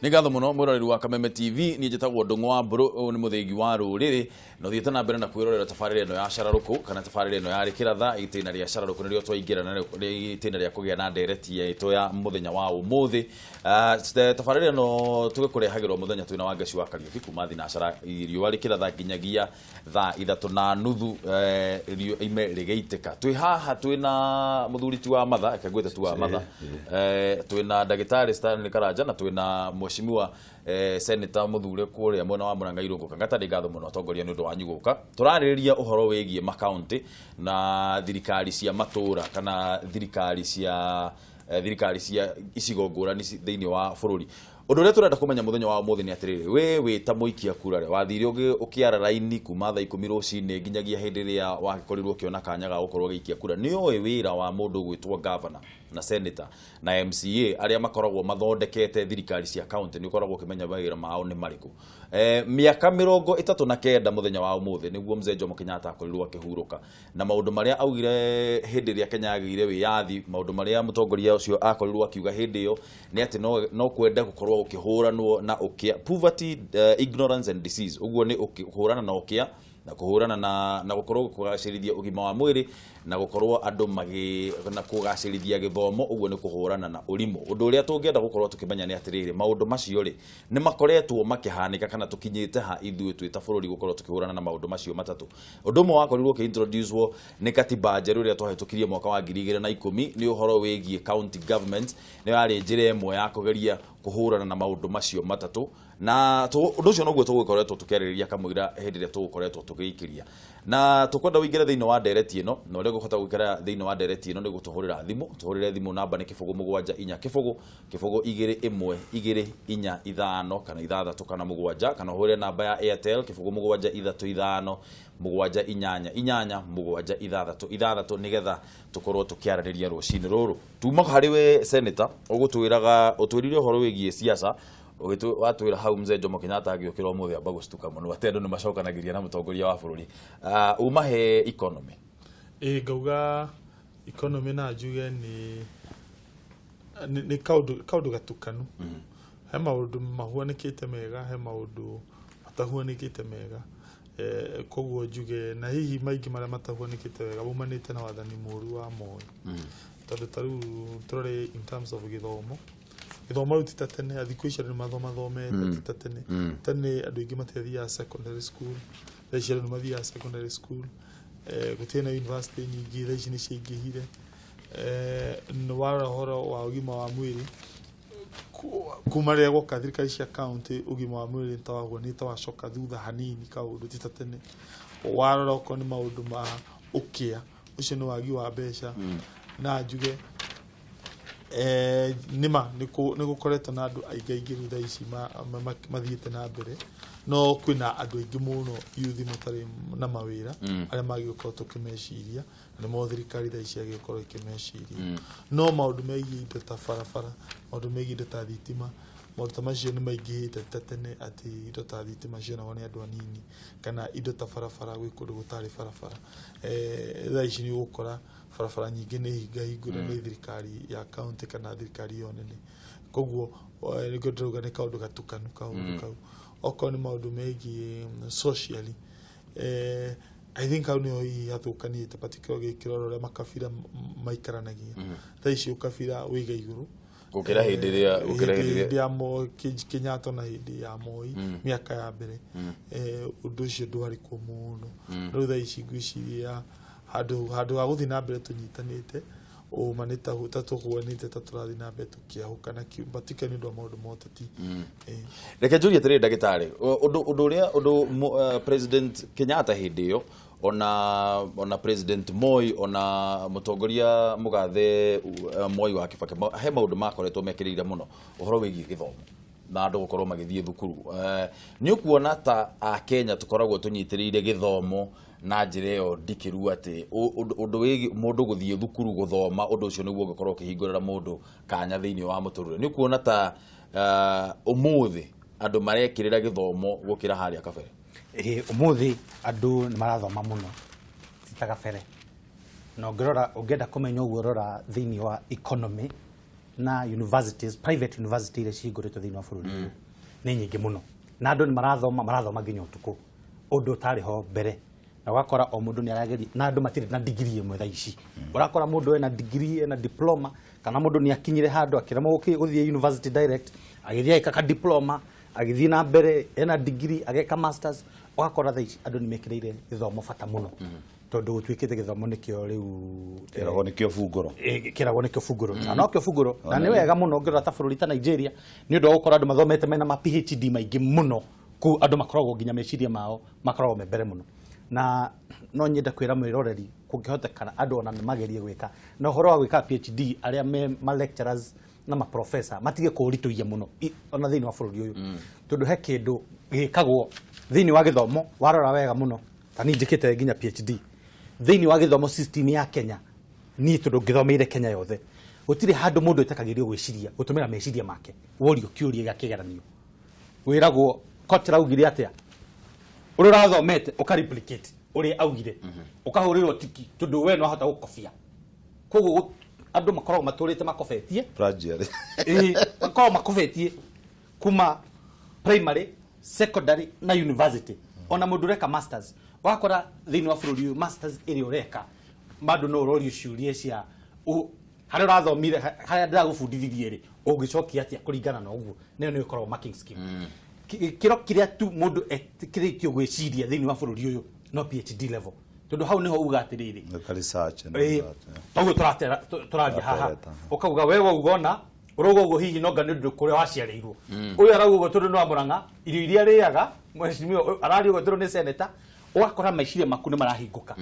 Nĩ ngatho mũno mwĩroreri wa Kameme TV. Niĩ njĩtagwo Ndũng'ũ wa Mbũrũ, ũyũ nĩ mũthĩgi wa rũrĩrĩ, na ũthiĩte na mbere na kwĩrorera tabarĩra ĩno ya cararũkũ kana tabarĩra ĩno ya rĩkĩratha. Itĩna rĩa cararũkũ nĩrĩo twaingĩra na itĩna rĩa kũgĩa na ndereti itũ ya mũthenya wa ũmũthĩ. Tabarĩra ĩno tũgĩkũrehagĩrwo mũthenya twĩna Wangeci wa Kariũki kuma thinacara riũa rĩkĩratha nginyagia 3:30, ime rĩgĩitĩka. Twĩ haha twĩna mũthuri ti wa Matha, reke ngwĩte tu wa Matha, twĩna ndagĩtarĩ Stanley Karanja na twĩna mheshimiwa senator mũthure kũrĩa mwena wa Mũrang'a Irũngũ Kang'ata. Nĩ ngatho mũno atongoria nĩ ũndũ wanyu gũka. Tũrarĩrĩria ũhoro wĩgiĩ makaũntĩ na thirikari cia matũra kana thirikari cia icigo ngũrani thĩinĩ wa bũrũri. Ũndũ ũrĩa tũrenda kũmenya mũthenya wa ũmũthĩ nĩ atĩrĩrĩ, we wĩ ta mũikia kura rĩ, wathire ũkĩara raini kuma thaa 10 rũcinĩ nginyagia hĩndĩ ĩrĩa wagĩkorirwo ũkĩona kanya ga gũkorwo ũgĩikia kura, nĩ ũĩ wĩra wa mũndũ ũgwĩtwo governor na senator na MCA arĩa makoragwo mathondekete thirikari cia county? Nĩ ũkoragwo ũkĩmenya mawĩra mao nĩ marĩkũ? Mĩaka 39 mũthenya wa ũmũthĩ nĩguo mzee Jomo Kenyatta akorirwo akĩhurũka, na maũndũ marĩa augire hĩndĩ ĩrĩa Kenya yagĩire wĩyathi, maũndũ marĩa mũtongoria ũcio akorirwo akiuga hĩndĩ ĩyo nĩ atĩ no kwende gũkorwo gũkĩhũranwo na ũkĩa, poverty, ignorance and disease. Ũguo nĩ kũhũrana na ũkĩa na kũhũrana na gũkorwo kũgacĩrithia ũgima wa mwĩrĩ na gũkorwo andũ magĩ na kũgacĩrithia gĩthomo, ũguo nĩ kũhũrana na ũrimũ. Ũndũ ũrĩa tũngĩenda gũkorwo tũkĩmenya nĩ atĩrĩrĩ, maũndũ macio rĩ, nĩ makoretwo makĩhanĩka kana tũkinyĩte ha ithuĩ twĩ ta bũrũri gũkorwo tũkĩhũrana na maũndũ macio matatũ? Ũndũ ũmwe wakorirwo ũkĩ-introduce nĩ katiba njerũ ĩrĩa twahĩtũkirie mwaka wa 2010 nĩ ũhoro wĩgiĩ county government. Nĩ yarĩ njĩra ĩmwe ya kũgeria kũhũrana na maũndũ macio matatũ, na ũndũ ũcio noguo tũgũkoretwo tũkĩarĩrĩria kamũira hĩndĩ ĩrĩa tũgũkoretwo tũgĩikĩria. Na tũkwenda ũingĩre thĩinĩ wa ndereti ĩno, na ũrĩa ũkũhota gũikara thĩinĩ wa ndereti ĩno nĩ gũtũhũrĩra thimũ. Tũhũrĩre thimũ, namba nĩ 07000 214 5 kana 6 kana 7, kana ũhũrĩre namba ya Airtel 0735 788 766, nĩgetha tũkorwo tũkĩarĩrĩria rũcinĩ rũrũ. Tuma harĩ we senator, ũgũtwĩraga ũtwĩrire ũhoro wĩgiĩ siasa, watwĩra hau mzee Jomo Kenyatta agĩũkĩra ũmũthĩ amba gũcituka mũno atĩ andũ nĩ macokanagĩria na mũtongoria wa bũrũri. Uma he economy. Ĩ, ngauga economy na njuge nĩ kaũndũ gatukanu. He maũndũ mahuanĩkĩte mega, he maũndũ matahuanĩkĩte mega. Koguo njuge na hihi maingĩ marĩa matahuanĩkĩte wega maumanĩte na wathani mũru wa Moi, tondũ ta rĩu tũrore in terms of gĩthomo. Gĩthomo rĩu ti ta tene, thikũ ici andũ nĩ mathomathomete, ti ta tene. Tene andũ aingĩ matiathiaga secondary school, thaa ici andũ nĩ mathiaga secondary school. Gũtirĩ na university nyingĩ, thaa ici nĩ ciaingĩhire. Nĩ warora ũhoro wa ũgima wa mwĩrĩ, kuma rĩrĩa gwoka thirikari cia county, ũgima wa mwĩrĩ nĩ ta wacoka thutha hanini kaũndũ, ti ta tene. Warora okorwo nĩ maũndũ ma ũkĩa, ũcio nĩ wagi wa mbeca. Na njuge nĩma nĩ gũkoretwo na andũ aingĩ aingĩ rĩu thaa ici mathiĩte na mbere, no kwĩna andũ aingĩ mũno youth matarĩ na mawĩra arĩa magĩgĩkorwo tũkĩmeciria, na nĩmo thirikari thaa ici yagĩgĩkorwo ĩkĩmeciria. No maũndũ megiĩ indo ta barabara, maũndũ megiĩ indo ta thitima, maũndũ ta macio nĩ maingĩhĩte, ta tene atĩ indo ta thitima cionagwo nĩ andũ anini, kana indo ta barabara, gwĩ kũndũ gũtarĩ barabara. Thaa ici nĩ ũgũkora barabara nyingĩ nĩ hingahingũre nĩ thirikari ya county kana thirikari ĩyo nene. Koguo nĩkĩo ndĩrauga nĩ kaũndũ gatukanu kaũndũ kau. Okorwo nĩ maũndũ megiĩ socially, I think hau nĩho hihi hathũkanĩte, particularly ũgĩkĩrora ũrĩa makabira maikaranagia. Thaa ici ũkabira wĩiga igũrũ gũkĩra hĩndĩ ĩrĩa gũkĩra hĩndĩ hĩndĩ ya Kenyatta na hĩndĩ ya Moi mĩaka ya mbere. Ũndũ ũcio ndwarĩ kuo mũno. Rĩu thaa ici ngwĩciria handũ ha gũthiĩ na mbere tũnyitanĩte, ũma nĩ ta tũgwanĩte, ta tũrathiĩ na mbere tũkĩahũkana, particularly nĩ ũndũ wa maũndũ ma ũteti. Reke njũrie atĩrĩrĩ ndagĩtarĩ, ũndũ ũrĩa ũndũ President Kenyatta hĩndĩ ĩyo, ona President Moi, ona mũtongoria mũgathe Moi wa Kibaki, he maũndũ makoretwo mekĩrĩire mũno ũhoro wĩgiĩ gĩthomo na andũ gũkorwo magĩthiĩ thukuru. Nĩ ũkuona ta Akenya tũkoragwo tũnyitĩrĩire gĩthomo na njĩra ĩyo ndikĩru atĩ ũndũ wĩgiĩ mũndũ gũthiĩ thukuru gũthoma, ũndũ ũcio nĩguo ũngĩkorwo ũkĩhingũrĩra mũndũ kanya thĩinĩ wa mũtũrĩre? Nĩ ũkuona ta ũmũthĩ andũ marekĩrĩra gĩthomo gũkĩra harĩa kabere? Ĩĩ, ũmũthĩ andũ nĩ marathoma mũno, ti ta kabere. Na ũngĩrora, ũngĩenda kũmenya ũguo, rora thĩinĩ wa economy. Na universities, private university iria cihingũrĩtwo thĩinĩ wa bũrũri ũyũ nĩ nyingĩ mũno, na andũ nĩ marathoma, marathoma nginya ũtukũ, ũndũ ũtarĩ ho mbere, na ũgakora o mũndũ nĩ arageria, na andũ matirĩ na degree ĩmwe. Thaa ici ũrakora mũndũ ena degree, ena diploma, kana mũndũ nĩ akinyire handũ akĩremwo gũthiĩ university direct, agĩthiĩ agĩka ka diploma, agĩthiĩ na mbere, ena degree, ageka masters. Ũgakora thaa ici andũ nĩ mekĩrĩire gĩthomo bata mũno, tondũ gũtuĩkĩte gĩthomo nĩkĩo rĩu Kĩragwo nĩkĩo bungũro. Kĩragwo nĩkĩo bungũro, na nokĩo bungũro, na nĩ wega mũno. Ũngĩrora ta bũrũri ta Nigeria, nĩ ũndũ wa gũkorwo andũ mathomete mena ma PhD maingĩ mũno kũu, andũ makoragwo nginya meciria mao makoragwo me mbere mũno. Na no nyende kwĩra mwĩroreri, kũngĩhotekana andũ ona nĩ magerie gwĩka na ũhoro wa gwĩka PhD, arĩa me ma lecturers na ma professor matige kũritũhia mũno ona thĩinĩ wa bũrũri ũyũ, tondũ he kĩndũ gĩkagwo thĩinĩ wa gĩthomo. Warora wega mũno, ta niĩ njĩkĩte nginya PhD thĩinĩ wa gĩthomo system ya Kenya, niĩ tondũ ngĩthomeire Kenya yothe, gũtirĩ handũ mũndũ etĩkagĩrio gwĩciria, gũtũmĩra meciria make. Worio kĩũria gĩa kĩgeranio, wĩragwo kocha augire atĩa, ũrĩa ũrathomete ũka replicate ũrĩa augire, ũkahũrĩrwo tiki tondũ we no ahota gũkobia. Koguo andũ makoragwo matũrĩte makobetie. Plagiary. Ĩĩ, makoragwo makobetie kuma primary, secondary na university, ona mũndũ ũreka masters. Wakora thĩinĩ wa bũrũri ũyũ, masters ĩrĩa ũreka bado no ũrorio ciũria cia harĩa ũrathomire, harĩa ndĩragũbundithirie rĩ, ũngĩcokia atĩa kũringana na ũguo? Nayo nĩyo ĩkoragwo marking scheme. Gĩkĩro kĩrĩa tu mũndũ etĩkĩrĩtio gwĩciria thĩinĩ wa bũrũri ũyũ no PhD level, tondũ hau nĩho uga atĩrĩrĩ, Gwĩka research and Ĩĩ, all that, yeah. toguo tũraria haha. Tũratereta. Ũkauga we wauga ona ũrauga ũguo hihi nonga nĩ ũndũ kũrĩa waciarĩirwo. Ũyũ arauga ũguo tondũ nĩ wa Mũrang'a, irio iria arĩaga, mheshimiwa ũyũ araria ũguo tondũ nĩ senator. Ũgakora meciria maku nĩ marahingũka,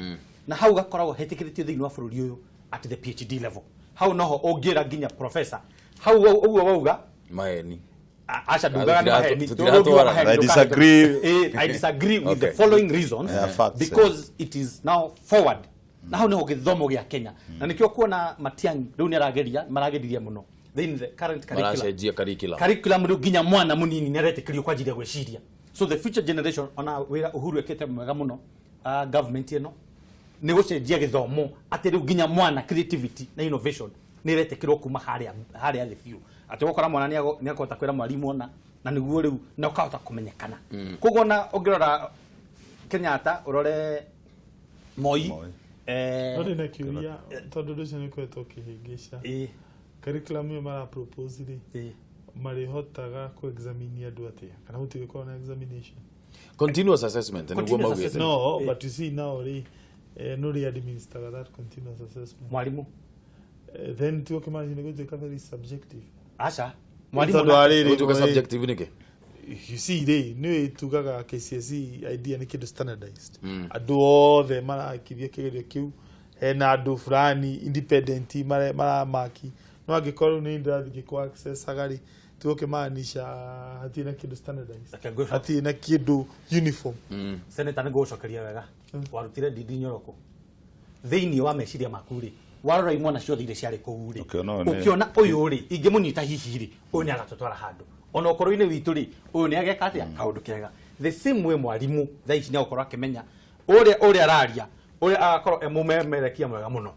na hau gakoragwo hetĩkĩrĩtio thĩinĩ wa bũrũri ũyũ at the PhD level. Hau noho ũngĩra nginya professor hau ũguo wauga Maheni. Aca, ndugaga nĩ maheni. Tũtiratwarana. Tũrauga maheni, I disagree. I disagree with the following reasons, Yeah, facts, because it is now forward, na hau niho gĩthomo gĩa Kenya, na nĩkĩo kuona Matiang'i rĩu nĩ arageria, marageririe mũno thĩinĩ the current curriculum. Maracenjia curriculum. Curriculum rĩu nginya mwana mũnini nĩ aretĩkĩrio kwanjiria gwĩciria. So the future generation, ona wĩra Uhuru ekĩte mwega mũno, government ĩno nĩ gũcenjia gĩthomo atĩ rĩu nginya mwana creativity na innovation nĩ ĩretĩkĩrwo kuma harĩa harĩa thĩ biũ, atĩ ũgakora mwana nĩ akũhota kwĩra mwarimũ ona na nĩguo rĩu na ũkahota kũmenyekana. Koguo ona ũngĩrora Kenyatta, ũrore Moi, Moi. No ndĩna kĩũria, tondũ ũndũ ũcio nĩ ũkoretwo ũkĩhĩngĩca. Curriculum ĩyo mara propose rĩ, marĩhotaga kũ examine andũ atĩa, kana gũtigũkorwo na examination? Continuous assessment nĩguo Continuous maugĩte. assessment. No, but you see now rĩ, no rĩ administer that continuous assessment? Mwarimũ. Then tigo kĩmanjĩ nĩ gũtuĩka very subjective. Aca, mwarimũ Tondũ wa rĩrĩ, Gũtuĩka subjective nĩkĩ? You see rĩ, nĩ tugaga KCSE idea nĩ kĩndũ standardized, andũ othe marakithia kĩgerio kĩu, hena andũ fulani independent maramaki. No angĩkorwo rĩu nĩ ndĩrathiĩ ngĩkũ accessaga rĩ, tigo kĩmaanisha hatirĩ na kĩndũ standardized, Reke ngwĩcoke. hatirĩ na kĩndũ uniform. Senator, nĩ ngũgũcokeria wega. Warutire ndindi nyoroko thĩinĩ wa meciria maku rĩ, warora imwana ciothe iria ciarĩ kũu rĩ, Ũkĩona ũyũ nĩ- ũkĩona ũyũ rĩ, ingĩmũnyita hihi rĩ, ũyũ nĩ agatũtwara handũ ona ũkũrũ-inĩ witũ rĩ, ũyũ nĩ ageka atĩa kaũndũ kega. The same way mwarimũ thaa ici nĩ agũkorwo akĩmenya ũrĩa araria, ũrĩa agakorwo e mũmemerekia mwega mũno,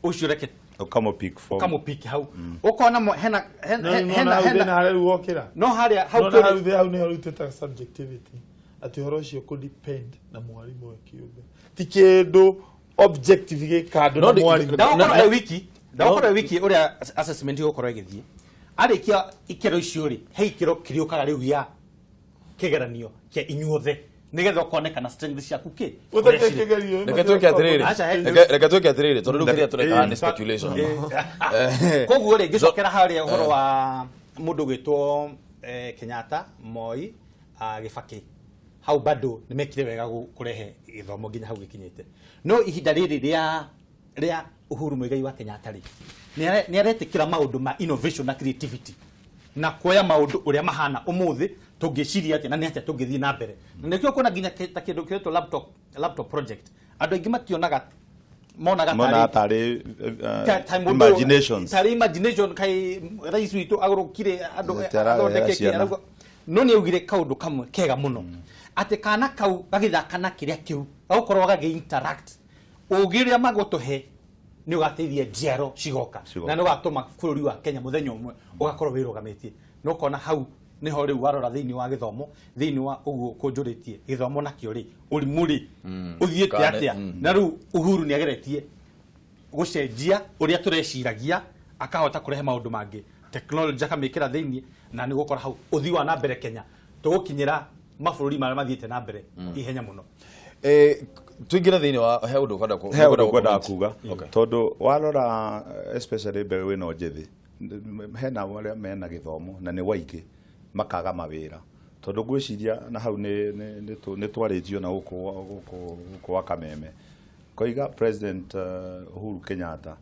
ũcio reke Ũkamũpick from ũkamũpiki hau, ũkona hena No, no, hau thĩna harĩa rĩu wokĩra. No harĩa hau No, na hau hau nĩho rĩu twĩtaga subjectivity, atĩ ũhoro ũcio kũ depend na mwarimũ we kĩũmbe, ti kĩndũ objective gĩkandũ No, na mwarimũ. Ndagũkorwo e wiki, ndagũkorwo e wiki ũrĩa assessment ĩgũkorwo ĩgĩthiĩ arĩkia ikĩro icio rĩ, he ikĩro kĩrĩũkaga rĩu gĩa kĩgeranio kĩa inyuothe, nĩgetha ũkonekana strength ciaku kĩ Ũtake ũrĩa cirĩ. kĩgerio. Reke twĩke atĩrĩrĩ. Aca, Reke twĩke atĩrĩrĩ, tondũ rĩu kĩrĩa tũreka haha nĩ speculation. Koguo rĩ, ngĩcokera harĩa ũhoro wa mũndũ gwĩtwo Kenyatta, Moi, Gĩbakĩ, hau bado nĩ mekire wega kũrehe gĩthomo nginya hau gĩkinyĩte. No ihinda rĩrĩ rĩa Uhuru Muigai wa Kenyatta rĩ, nĩ aretĩkĩra maũndũ ma innovation na creativity na kuoya maũndũ ũrĩa mahana ũmũthĩ, tũngĩciria atĩa na nĩ atĩa tũngĩthiĩ na mbere. Na nĩkĩo kuona nginya ta kĩndũ kĩretwo laptop project, andũ aingĩ mationaga, monaga Mona tarĩ tarĩ ta mũndũ- imaginations. Tarĩ imagination, kai rais witũ agũrũkire andũ Atĩ ararehera athondeke kĩ, ciana. No nĩ augire kaũndũ kamwe kega mũno, atĩ kana kau gagĩthaka na kĩrĩa kĩu gagũkorwo gagĩ interact, ũgĩ ũrĩa magũtũhe. Nĩ ũgateithia njiaro cigoka. Cigoka. Na nĩ ũgatũma bũrũri wa Kenya mũthenya ũmwe ũgakorwo wĩrũgamĩtie. Na ũkona hau nĩho rĩu warora thĩinĩ wa gĩthomo, thĩinĩ wa ũguo kũnjũrĩtie gĩthomo nakĩo rĩ, ũrimũ rĩ, ũthiĩte atĩa? Na rĩu Uhuru nĩ ageretie gũcenjia ũrĩa tũreciragia, akahota kũrehe maũndũ mangĩ, technology akamĩkĩra thĩinĩ, na nĩ gũkora hau ũthii wa na mbere Kenya tũgũkinyĩra mabũrũri marĩa mathiĩte na mbere ihenya mũno. Tuingire thĩinĩ wa he ũndũ ũkwenda He ũndũ ngwendaga comment? kuga. Tondũ warora especially mbeũ ĩno njĩthĩ, hena arĩa mena gĩthomo na nĩ waingĩ makaga mawĩra, tondũ ngwĩciria na hau nĩ twarĩtio na gũkũ wa Kameme koiga President Uhuru Kenyatta,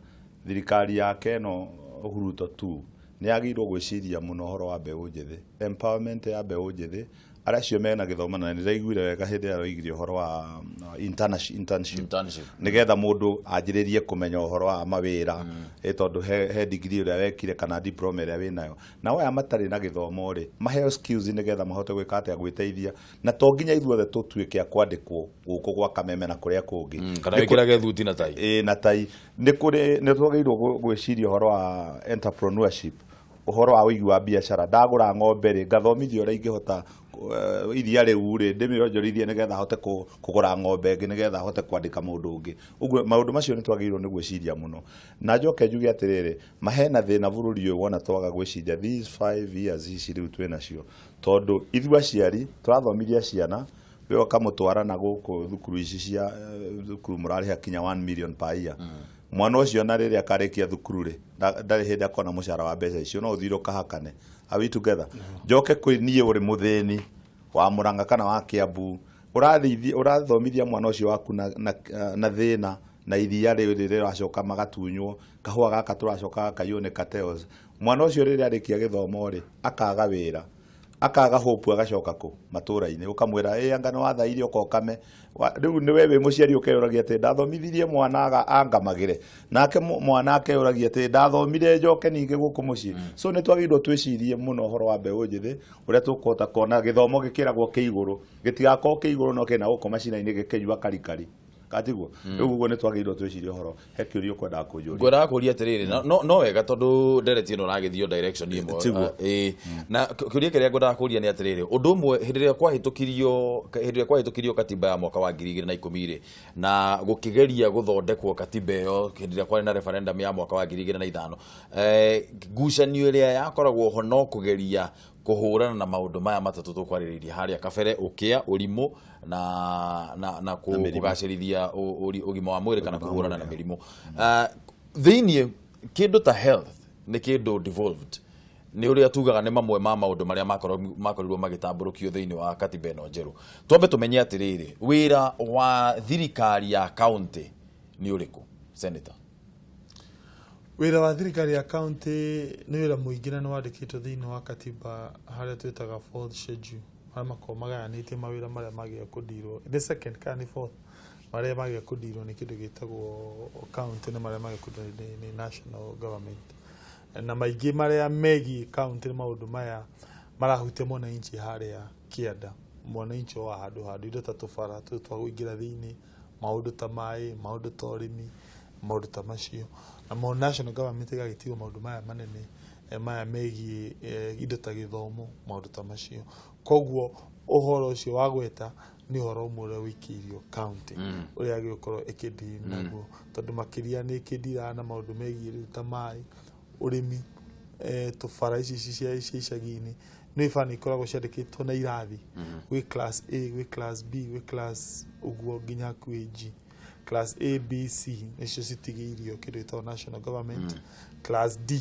thirikari yake ĩno Uhuru tu nĩ yagĩrĩirwo gwĩciria mũno ũhoro wa mbeũ njĩthĩ, empowerment ya mbeũ njĩthĩ arĩa acio mena gĩthomo. Na nĩ ndaiguire wega hĩndĩ ĩrĩa aroigire ũhoro wa internship. Internship. Nigetha mũndũ anjĩrĩrie kũmenya ũhoro wa mawĩra, tondũ he degree ĩrĩa wekire kana diploma ĩrĩa wĩnayo. Nao aya matarĩ na gĩthomo rĩ, maheo skills nigetha mahote gwĩka atĩa? Gwĩteithia. Na to nginya ithuothe tũtuĩke a kwandĩkwo gũkũ gwa Kameme na kũrĩa kũngĩ. Kana wĩkĩrage thuti na tai. Ĩ, na tai. Nĩ kũrĩ nĩ twagĩrĩirwo gwĩciria ũhoro wa entrepreneurship, ũhoro wa ũigi wa biacara. Ndagũra ng'ombe rĩ, ngathomithio ũrĩa ingĩhota iria rĩu rĩ ndĩmĩonjorithie nĩgetha hote kũgũra ng'ombe ĩngĩ, nĩgetha hote kwandĩka mũndũ ũngĩ. Ũguo maũndũ macio nĩ twagĩrĩirwo nĩ gwĩciria mũno. Na njoke njuge atĩrĩrĩ, mahena thĩna bũrũri ũyũ wona twaga gwĩciria these 5 years ici rĩu twĩ nacio, tondũ ithuĩ aciari tũrathomithia ciana, we ũkamũtwara na gũkũ thukuru ici cia thukuru mũrarĩha kinya 1 million per year. Mwana ũcio na rĩrĩa akarĩkia thukuru rĩ, ndarĩ hĩndĩ akona mũcara wa mbeca icio, no ũthire ũkahakane. Are we together? Njoke kwĩ niĩ ũrĩ mũthĩni wa Mũrang'a kana wa Kiambu, ũrathithia ũrathomithia mwana ũcio waku na thĩna na iria rĩrĩ rĩracoka magatunywo, kahũa gaka tũracoka gakaiywo nĩ cartels. Mwana ũcio rĩrĩa arĩkia gĩthomo rĩ, akaga wĩra, akaga hope, agacoka kũ matũra-inĩ, ũkamwĩra ĩ anga nĩ wathairie ũkokame. Rĩu nĩwe wĩ mũciari ũkeyũragia atĩ ndathomithirie mwana angamagĩre, nake mwana akeyũragia atĩ ndathomire njoke ningĩ gũkũ mũciĩ. So nĩ twagĩrĩirwo twĩcirie mũno ũhoro wa mbeũ njĩthĩ, ũrĩa tũkũhota kuona gĩthomo gĩkĩragwo kĩ igũrũ, gĩtigakorwo kĩ igũrũ no kĩna gũkũ macina-inĩ gĩkĩnyua karikari katiguo. Rĩu ũguo nĩ twagĩrĩirwo twĩcirie ũhoro. He kĩũria ũkwendaga kũnjũria? Ngwendaga kũria atĩrĩrĩ, no wega tondũ ndereti ĩno ũragĩthio direction ĩmwe. Tiguo. Ĩĩ, na kĩũria kĩrĩa ngwendaga kũria nĩ atĩrĩrĩ, ũndũ ũmwe hĩndĩ ĩrĩa kwahĩtũkirio katiba ya mwaka wa 2010 rĩ, na gũkĩgeria gũthondekwo katiba ĩyo hĩndĩ ĩrĩa kwarĩ na referendum ya mwaka wa 2005, ngucanio ĩrĩa yakoragwo ho no kũgeria kũhũrana na maũndũ maya matatũ tũkwarĩrĩirie harĩa kabere: ũkĩa, ũrimũ na mĩrimũ. Kũgacĩrithia ũgima wa mwĩrĩ kana kũhũrana na mĩrimũ. Thĩiniĩ kĩndũ ta health nĩ kĩndũ devolved, nĩ ũrĩa tugaga nĩ mamwe ma maũndũ marĩa makorirwo magĩtambũrũkio thĩinĩ wa katiba ĩno njerũ. Twambe tũmenye atĩrĩrĩ, wĩra wa thirikari ya county nĩ ũrĩkũ, Senator? Wĩra wa thirikari ya county nĩ wĩra mũingĩ na nĩ wandĩkĩtwo thĩinĩ wa katiba harĩa twĩtaga fourth schedule, harĩa makoragwo magayanĩtie mawĩra marĩa magĩrĩire kũndirwo, nĩ second kana nĩ fourth, marĩa magĩrĩire kũndirwo nĩ kĩndũ gĩtagwo county na marĩa magĩrĩire kũndirwo nĩ national government. Na maingĩ marĩa megiĩ county nĩ maũndũ maya marahutia mwananchi harĩa kĩanda, mwananchi wa handũ handũ, indo ta tũbara tũtũ twa kũingĩra thĩinĩ, maũndũ ta maĩ, maũndũ ta ũrĩmi, maũndũ ta macio. Namo national government ĩgagĩtigwo maũndũ maya manene, maya megiĩ indo ta gĩthomo, maũndũ ta macio. Koguo ũhoro ũcio wa gweta nĩ ũhoro ũmwe ũrĩa wĩikĩirio county, ũrĩa yagĩrĩirwo gũkorwo ĩkĩdeal naguo, tondũ makĩria nĩ ĩkĩndiraga na maũndũ megiĩ rĩu ta maĩ, ũrĩmi, tũbara ici cia icagi-inĩ. Nĩ bara nĩ ikoragwo ciandĩkĩtwo na irathi, gwĩ class A, gwĩ class B, gwĩ class ũguo nginya hakuhĩ G. Class A, B, C nĩcio citigĩirio kĩndũ gĩtagwo national government. Class D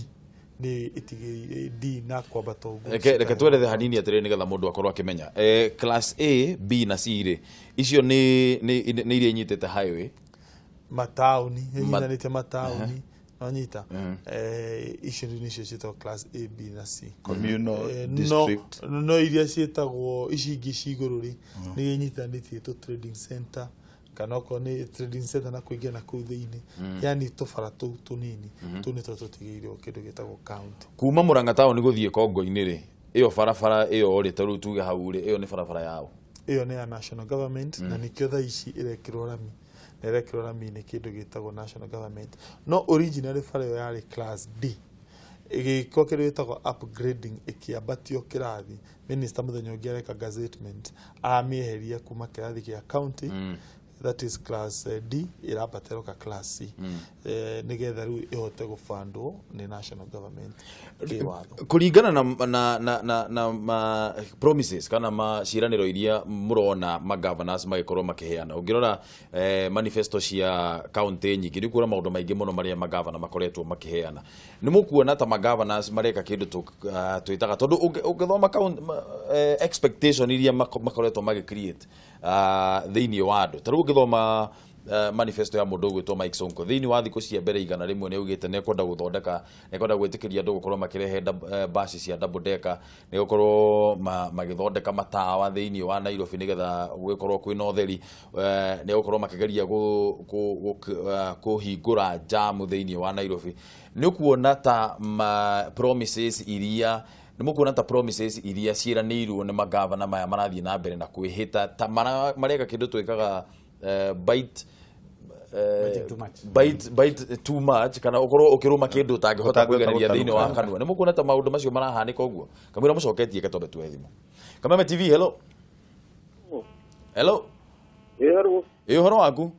nĩ ĩtigĩrĩire D na kwambata ũguo. Reke twerethe hanini atĩrĩrĩ nĩgetha mũndũ akorwo akĩmenya. Class A, B na C rĩ, icio nĩ iria inyitĩte highway? Mataũni ĩnyitanĩte mataũni nonyita, icio rĩu nĩcio ciĩtagwo class A, B na C. Communal, No, district. no iria ciĩtagwo ici ingĩ ci igũrũ rĩ, nĩ inyitanĩtie tũ trading center, kana okorwo nĩ trading center na kũingĩra na kũu thĩinĩ, yani tũbara tũu tũnini, tũu nĩtwo tũtigĩirwo kĩndũ gĩtagwo county. Kuma Murang'a taũni gũthiĩ Kongo-inĩ rĩ, ĩyo barabara ĩyo rĩ, ta rĩu tuge hau rĩ, ĩyo nĩ barabara yao? Ĩyo nĩ ya national government, na nĩkĩo thaa ici ĩrekĩrwo rami. Na ĩrekĩrwo rami nĩ kĩndũ gĩtagwo national government. No originally bara ĩyo yarĩ class D, ĩgĩkwo kĩndũ gĩtagwo upgrading, ĩkĩambatio kĩrathi. Minister mũthenya ũngĩ areka gazettement, aramĩeheria kuma kĩrathi gĩa county, that is class D, ĩrambatĩra ka class C, nĩgetha rĩu ĩhote gũbandwo nĩ national government kĩwatho. Kũringana na ma promises kana ma ciĩranĩro iria mũrona ma governors magĩkorwo makĩheana, ũngĩrora manifesto cia county nyingĩ, nĩ ũkuona maũndũ maingĩ mũno marĩa magavana makoretwo makĩheana. Nĩ mũkuona ta magovernors mareka kĩndũ twĩtaga, tondũ ũngĩthoma expectation iria makoretwo magĩ create thĩinĩ wa andũ, ta rĩu ũngĩthoma manifesto ya mũndũ ũgwĩtwo Mike Sonko, thĩinĩ wa thikũ cia mbere 100 nĩ augĩte nĩ ekwenda gũthondeka, nĩ ekwenda gwĩtĩkĩria andũ gũkorwo makĩrehe baci cia double decker, nĩ gũkorwo magĩthondeka matawa thĩinĩ wa Nairobi nĩgetha gũgĩkorwo kwĩna ũtheri, nĩ gũkorwo makĩgeria kũhingũra jamu thĩinĩ wa Nairobi. Nĩ ũkuona ta ma promises iria, nĩ mũkuona ta promises iria ciĩranĩirwo nĩ magavana maya marathiĩ na mbere na kwĩhĩta ta mareka kĩndũ twĩkaga bite Biting too much. Bite too much, kana ũkorwo ũkĩrũma kĩndũ ũtangĩhota Ũtangĩhota kũiganĩria thĩinĩ wa gũtanuka. kanua? Nĩ mũkuona ta maũndũ macio marahanĩka ũguo? Kamwĩra mũcoketie ke twambe tuoe thimũ. Kameme TV, hello, hello. Ĩ, Ĩ, ũhoro waku?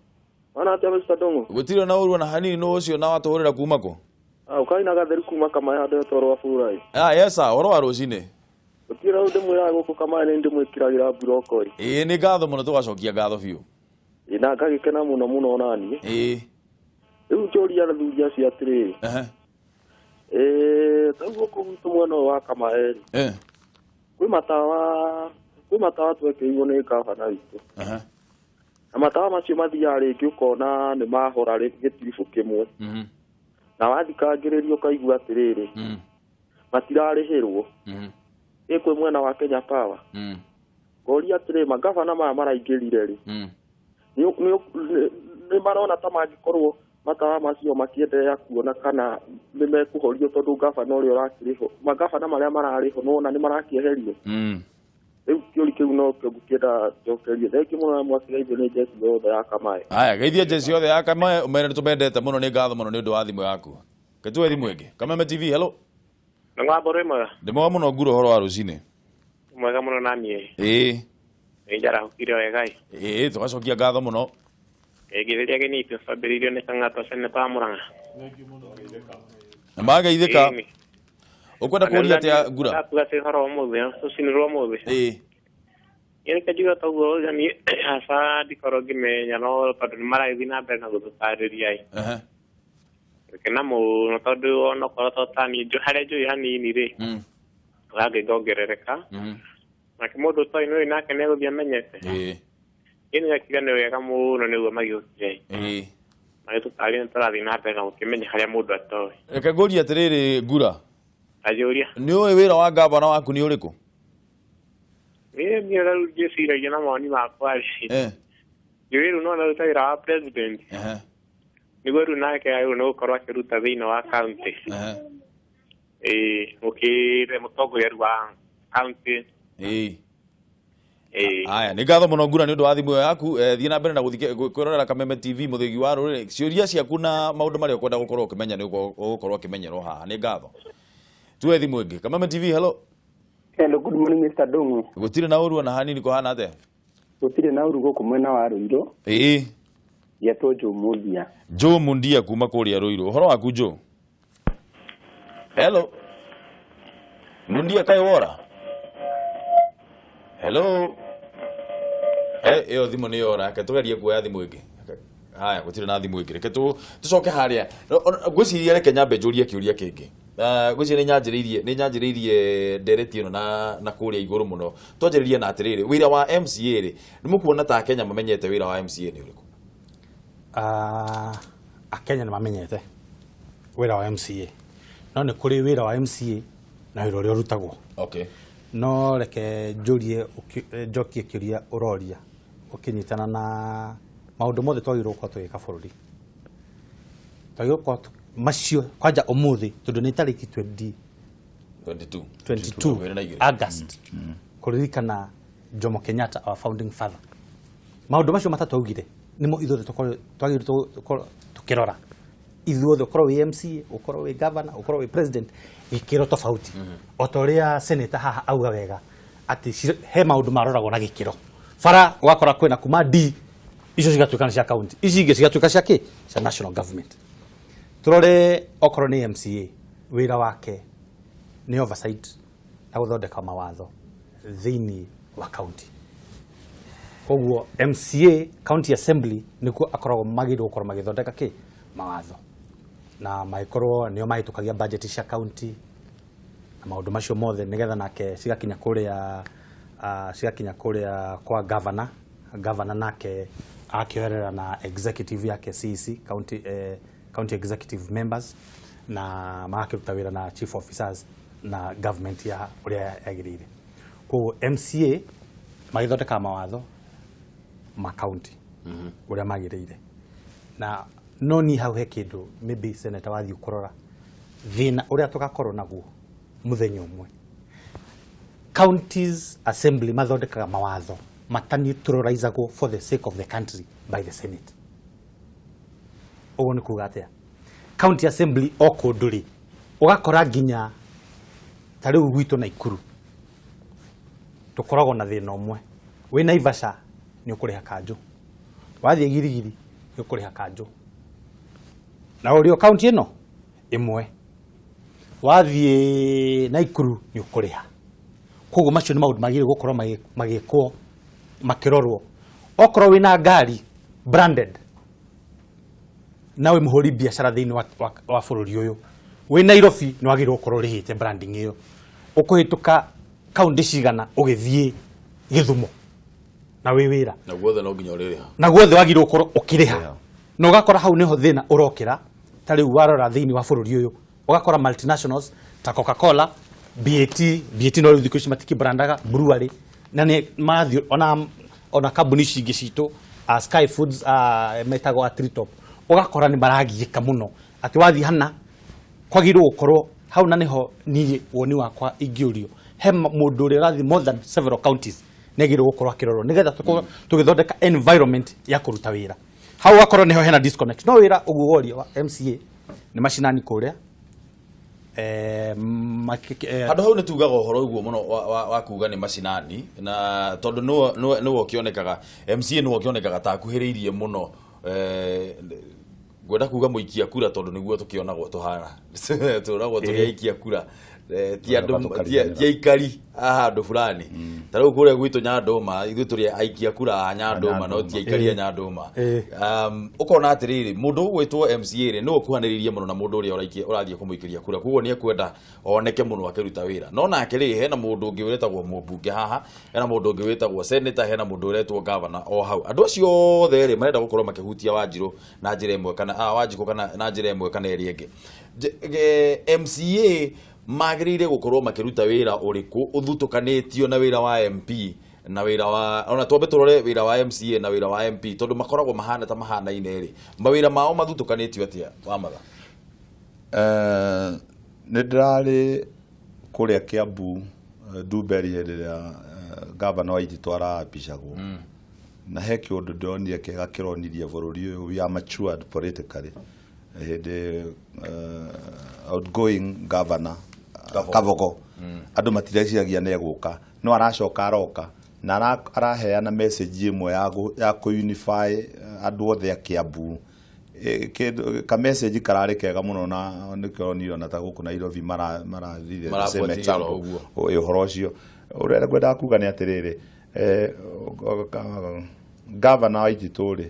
Wana atĩa, Mr. Dongo? Gũtirĩ na ũru ona hanini. Nũ ũcio na watũhũrĩra kuma kũ? Ah, ũkaina gatheru kuma Kamae handũ hetwo rwa Burai. Ah, yes sir, ũhoro wa rũcinĩ? Gũtirĩ rĩu, ndĩmwĩraga gũkũ Kamae nĩ ndĩmwĩkĩragĩra mburoko ĩ. Ĩĩ, nĩ ngatho mũno, tũgacokia ngatho biũ. Ĩ, na ngagĩkena mũno mũno onaniĩ. Rĩu njũria athuri acio atĩrĩrĩ. Ĩ, rĩu gũkũ gwitũ mwena ũyũ wa Kamae rĩ, kwĩ matawa twekĩrirwo nĩ gavana witũ. Na matawa macio mathiaga rĩngĩ ũkona nĩ mahora gĩtiribũ kĩmwe. Na wathikangĩrĩria ũkaigua atĩrĩrĩ, matirarĩhĩrwo. Ĩ, kwĩ mwena wa Kenya Power. Ngoria atĩrĩ, magavana maya maraingĩrire rĩ, nĩ marona ta mangĩkorwo matawa macio makĩenderea kuona kana nĩ mekũhorio, tondũ gavana ũrĩa ũrakĩrĩho, magavana marĩa mararĩho nĩwona nĩ marakĩeherio? Rĩu kĩũri kĩu no kĩo ngũkĩenda njokerie. Thengiũ mũno na mwakĩgeithio nĩ njeci yothe ya Kamae. Haya, geithia njeci yothe ya Kamae, ũmere nĩ tũmendete mũno. Nĩ ngatho mũno nĩ ũndũ wa thimũ yaku. Ketue thimũ ĩngĩ. Kameme TV, hello. Nĩ mwamboro mwega. Ndĩ mwega mũno nguro, ũhoro wa rũcinĩ? Mwega mũno naniĩ. Nĩ njarahũkire wega ĩ. Ĩĩ, tũgacokia ngatho mũno. Ngĩrĩria gĩnitũ bambĩrĩirio nĩ Kang'ata, seneta wa Mũrang'a. Na mageithĩka. Ĩĩ. Ũkwenda kũria atĩa, ngura? Ndakuga atĩ ũhoro wa ũmũthĩ, rũcinĩ rwa ũmũthĩ. Niĩ reke njuge toguo ũguo, niĩ hasa ndikorwo ngĩmenya, no tondũ nĩ maragĩthiĩ na mbere na gũtũtarĩria ĩ. Gũkena mũno tondũ onokorwo to ta niĩ harĩa njũĩ hanini rĩ, ũgangĩngongerereka. Nake mũndũ ũtoĩ nĩ nake nĩ egũthiĩ amenyete. Niĩ nĩ ngakiuga nĩ wega mũno nĩguo magĩũkire. Magĩtũtarĩria nĩ tũrathiĩ na mbere na gũkĩmenya harĩa mũndũ atoĩ. Reke ngũrie atĩrĩrĩ, ngura. Anjũria. Nĩ ũĩ wĩra wa gavana waku nĩ ũrĩkũ? Niĩ rĩu ngĩciragia na mawoni makwa rĩ, njũĩ rĩu no aruta wĩra wa president, nĩguo rĩu nake rĩu nĩ gũkorwo akĩruta thĩinĩ wa county. Ĩĩ, gũkĩrĩ mũtongoria rĩu wa county. Ĩĩ. Aya, nĩ ngatho mũno ngura nĩ ũndũ wa thimũ ĩyo yaku. Thiĩ na mbere na kwĩrorera Kameme TV, mũthĩgi wa rũrĩrĩ. Ciũria ciaku na maũndũ marĩa ũkwenda gũkorwo ũkĩmenya nĩ ũgũkorwo ũkĩmenyerwo haha. Nĩ ngatho. Tuwe thimũ ĩngĩ. Kameme TV, hello. Hello, good morning, Mr. Dongo. Gũtirĩ na ũru ona hanini, kũhana atĩa? Gũtirĩ na ũru gũkũ mwena wa Ruiru. Getwo Joe Mundia. Joe Mundia kuma kũrĩa Ruiru. Ũhoro waku, Joe? Hello, Mundia, kaĩ wora? Hello. Ĩyo thimũ nĩ yora. Reke tũgerie kuoya thimũ ĩngĩ. Haya, gũtirĩ na thimũ ĩngĩ, reke tũcoke harĩa. Ngwĩciria reke nyambe njũrie kĩũria kĩngĩ. Ngwĩciria nĩ nyanjĩrĩirie ndereti ĩno na kũrĩa igũrũ mũno. Twanjĩrĩrie na atĩrĩrĩ, wĩra wa MCA rĩ, nĩ mũkuona ta Kenya mamenyete wĩra wa MCA nĩ ũrĩkũ? Ah, Akenya nĩ mamenyete wĩra wa MCA, no nĩ kũrĩ wĩra wa MCA na wĩra ũrĩa ũrutagwo. No reke njũrie njokie kĩũria ũroria ũkĩnyitana na maũndũ mothe twagĩrĩirwo gũkorwo tũgĩka bũrũri, twagĩrĩirwo gũkorwo macio kwanja ũmũthĩ, tondũ nĩ tarĩki 20 22. 22 22. August, kũririkana Jomo Kenyatta, our founding father. Maũndũ macio matatũ augire. Nĩmo ithuothe twagĩrĩirwo tũkorwo tukĩrora. Ithuothe, ũkorwo wĩ MCA, ũkorwo wĩ governor, ũkorwo wĩ president, gĩkĩro tofauti. O ta ũrĩa senator haha auga wega atĩ he maũndũ maroragwo na gĩkĩro. Bara ũgakora kwĩna kuma D, icio cigatuĩka nĩ cia county, ici ingĩ cigatuĩka cia kĩ, cia national government. Turore okorwo nĩ MCA, wĩra wake nĩ oversight na gũthondeka mawatho thĩinĩ wa county. Koguo MCA, county assembly, nĩkuo akoragwo magĩrĩirwo gũkorwo magĩthondeka kĩ, mawatho, na magĩkorwo nĩo mahĩtũkagia budget cia county na maũndũ macio mothe, nĩgetha nake cigakinya kũrĩa, cigakinya kũrĩa kwa governor. Governor nake akĩoerera na executive yake CEC, county executive members, na magakĩruta wĩra na chief officers na government ya ũrĩa yagĩrĩire. Koguo MCA magĩthondeka mawatho ma county ũrĩa magĩrĩire. Na no ni hau he kĩndũ maybe senator wathiĩ kũrora thĩna ũrĩa tũgakorwo naguo mũthenya ũmwe. Counties assembly mathondekaga mawatho mataneutralizagwo for the sake of the country by the Senate. Ũguo nĩ kuga atĩa? County assembly o kũndũ rĩ, ũgakora nginya ta rĩu gwitũ Naikuru tũkoragwo na thĩna ũmwe. Wĩ Naivasha nĩ ũkũrĩha kanjũ, wathiĩ Girigiri nĩ ũkũrĩha kanjũ, na ũrĩ o county ĩno ĩmwe, wathiĩ Naikuru nĩ ũkũrĩha. Koguo macio nĩ maũndũ magĩrĩirwo gũkorwo magĩkwo, makĩrorwo. Okorwo wĩna ngari branded na wĩ mũhũri biacara thĩinĩ wa bũrũri ũyũ, wĩ Nairobi nĩ wagĩrĩirwo gũkorwo ũrĩhĩte branding ĩyo. Ũkũhĩtũka kaunti cigana ũgĩthiĩ Gĩthumo na wĩ wĩra, na guothe no nginya ũrĩrĩha, na guothe wagĩrĩirwo gũkorwo ũkĩrĩha. Na ũgakora hau nĩho thĩna ũrokĩra. Ta rĩu warora thĩinĩ wa bũrũri ũyũ, ũgakora multinationals ta Coca-Cola, BAT, BAT no rĩu thikũ ici matikibrandaga brewery, na nĩ marathiĩ ona kambuni ici ingĩ citũ, Sky Foods, metagwo a Treetop, ũgakora nĩ maragiĩka mũno atĩ wathiĩ hana kwagĩrĩirwo gũkorwo hau. Na nĩho niĩ woni wakwa ingĩũrio, he mũndũ ũrĩa ũrathiĩ more than several counties nĩ agĩrĩirwo gũkorwo akĩrorwo, nĩgetha tũkorwo tũgĩthondeka environment ya kũruta wĩra. Hau ũgakorwo nĩho hena disconnect. No wĩra ũguo woria wa MCA nĩ macinani kũrĩa. Handũ hau nĩ tugaga ũhoro ũguo mũno wa kuga nĩ macinani, na tondũ nĩwe ũkĩonekaga, MCA nĩwe ũkĩonekaga ta akuhĩrĩirie mũno, ngwenda kuga mũikia kura, tondũ nĩguo tũkĩonagwo tũhana, tũragwo tũrĩ aikia kura, ti andũ, ti aikari a handũ fulani. Ta rĩu kũrĩa gwitũ Nyandũma, ithuĩ tũrĩ aikia kura a Nyandũma, no ti aikari a Nyandũma. Ũkona atĩrĩrĩ, mũndũ ũgwĩtwo MCA rĩ, nĩwe ũkuhanĩrĩirie mũno na mũndũ ũrĩa ũrathiĩ kũmũikĩria kura, koguo nĩ ekwenda oneke mũno akĩruta wĩra. No nake rĩ, hena mũndũ ũngĩ wĩtagwo mũmbunge haha, hena mũndũ ũngĩ wĩtagwo senator, hena mũndũ ũretwo governor o hau. Andũ acio othe rĩ, marenda gũkorwo makĩhutia Wanjirũ na njĩra ĩmwe kana Wanjikũ kana na njĩra ĩmwe kana ĩrĩa ĩngĩ. MCA magĩrĩire gũkorwo makĩruta wĩra ũrĩkũ ũthutũkanĩtio na wĩra wa MP na wĩra wa, ona twambe tũrore wĩra wa MCA na wĩra wa MP, tondũ makoragwo mahana ta mahanaine rĩ, mawĩra mao mathutũkanĩtio atĩa, Wamatha? Nĩ ndĩrarĩ kũrĩa Kiambu, Ndumberi, hĩndĩ ĩrĩa gavana wa Waititu arapicagwo, na he kĩũndũ ndĩronire kĩega kĩronirie bũrũri ũyũ we are matured politically. Hĩndĩ outgoing governor Kabogo, andũ matireciagia nĩ egũka, no aracoka aroka na araheana message ĩmwe ya kũ-unify andũ othe a Kiambu. Kĩndũ ka message kararĩ kega mũno, na nĩkĩo ona ta gũkũ Nairobi marathire the same Marabuatĩrĩra example. Ũguo. Ũhoro ũcio ũrĩa ngwendaga kuga nĩ atĩrĩrĩ, gavana wa Waititu rĩ,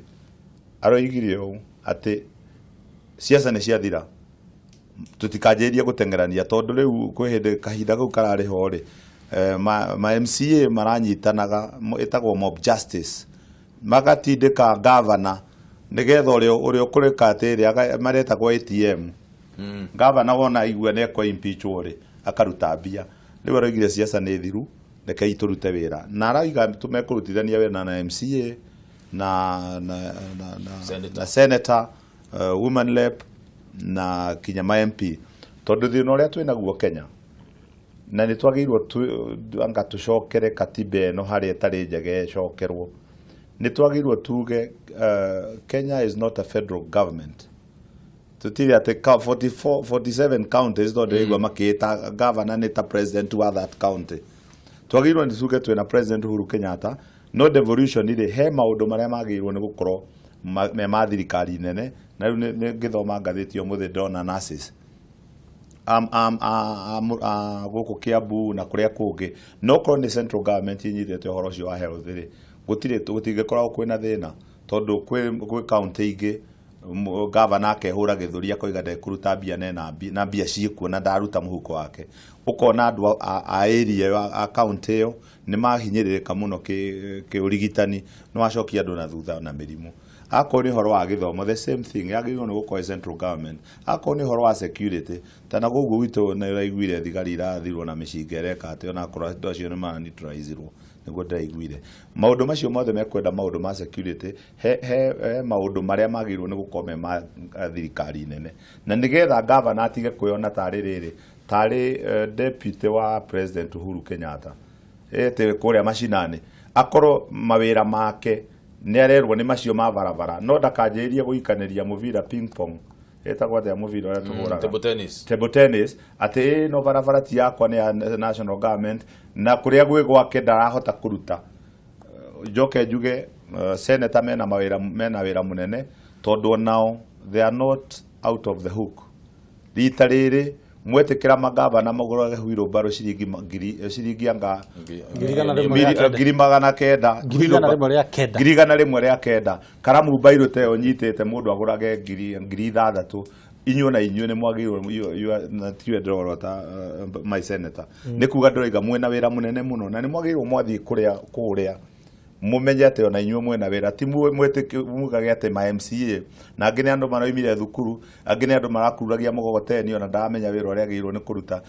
aroigire ũũ atĩ ciaca nĩ ciathira, tũtikanjĩrĩrie gũteng'erania, tondũ rĩu kwĩ hĩndĩ kahinda kau kararĩ ho rĩ, ma MCA maranyitanaga, ĩtagwo mob justice, magatindĩka gavana nĩgetha ũrĩa ũkũrĩka atĩrĩ maretagwo ATM. Gavana wona aigua nĩ ekwo impeachwo rĩ, akaruta mbia. Rĩu aroigire ciaca nĩ thiru, rekei tũrute wĩra, na arauga tũmekũrutithania wĩra na MCA na Senator. Na senator, woman rep na kinya ma MP, tondũ thĩna ũrĩa twĩ naguo Kenya, na nĩ twagĩrĩirwo anga tũcokere katiba ĩno harĩa ĩtarĩ njega ĩcokerwo. Nĩ twagĩrĩirwo tuge Kenya is not a federal government. Tutire atĩ 44 47 counties tondũ ndĩraigua makĩĩta governor nĩ ta president wa that county. Twagĩrĩirwo nĩ tuge twĩna President Uhuru Kenyatta, no devolution rĩ, he maũndũ marĩa magĩrĩirwo nĩ gũkorwo me ma thirikari nene. Na rĩu nĩ ngĩthoma ngathĩti ũmũthĩ ndona nurses gũkũ Kiambu na kũrĩa kũngĩ, no korwo nĩ central government inyitĩte ũhoro ũcio wa health rĩ, gũtirĩ gũtingĩkoragwo kwĩna thĩna, tondũ kwĩ county ingĩ gavana akehũra gĩthũri akoiga ndekũruta mbia na mbia ciĩkuo na ndaruta mũhuko wake. Ũkona andũ a area ĩyo, a county ĩyo nĩ mahinyĩrĩrĩka mũno kĩũrigitani, nĩ wacokia andũ na thutha na mĩrimũ. Akorwo nĩ ũhoro wa gĩthomo, the same thing yagĩrĩirwo nĩ gũkorwo central government. Akorwo nĩ ũhoro wa security, ta na gũkũ gwitũ nĩ ũraiguire thigari irathirwo na mĩcinga ĩreka atĩ onakorwo andũ acio nĩ maraneutralizirwo, nĩguo ndĩraiguire. Maũndũ macio mothe mekwenda maũndũ ma security, he maũndũ marĩa magĩrĩirwo nĩ gũkorwo me ma thirikari nene, na nĩgetha gavana atige kwĩona tarĩ rĩrĩ tarĩ deputy wa President Uhuru Kenyatta ĩtĩ kũrĩa macinani, akorwo mawĩra make nĩ arerwo nĩ macio ma barabara, no ndakanjĩrĩrie gũikanĩria mũbira ping pong, ĩtagwo atĩa mũbira ũrĩa tũhũraga? Table tennis. Table tennis, atĩ ĩ no barabara ti yakwa, nĩ ya national government, na kũrĩa gwĩ gwake ndarahota kũruta. Njoke njuge senator mena mawĩra, mena wĩra mũnene, tondũ onao they are not out of the hook. Rita rĩrĩ mwetĩkĩra magavana magũrage wheelbarrow ciringi ngiri ciringi anga 109,000. 900,000. 109,000. 109,000. Karamu mbairũ ta ĩyo nyitĩte, mũndũ agũrage 6,000. Inyuĩ na inyuĩ nĩ mwagĩrĩirwo na tiwe ndĩrorota my senator, nĩ kuga ndĩroiga mwĩna wĩra mũnene mũno, na nĩ mwagĩrĩirwo mwathiĩ kũrĩa kũrĩa mumenye atĩ ona inyuĩ mwĩna wĩra. Ti mwĩtĩki mugage atĩ ma MCA na angĩ nĩ andũ maraumire thukuru, angĩ nĩ andũ marakururagia mũgogoteni, ona ndaramenya wĩra ũrĩa agĩrĩirwo nĩ kũruta.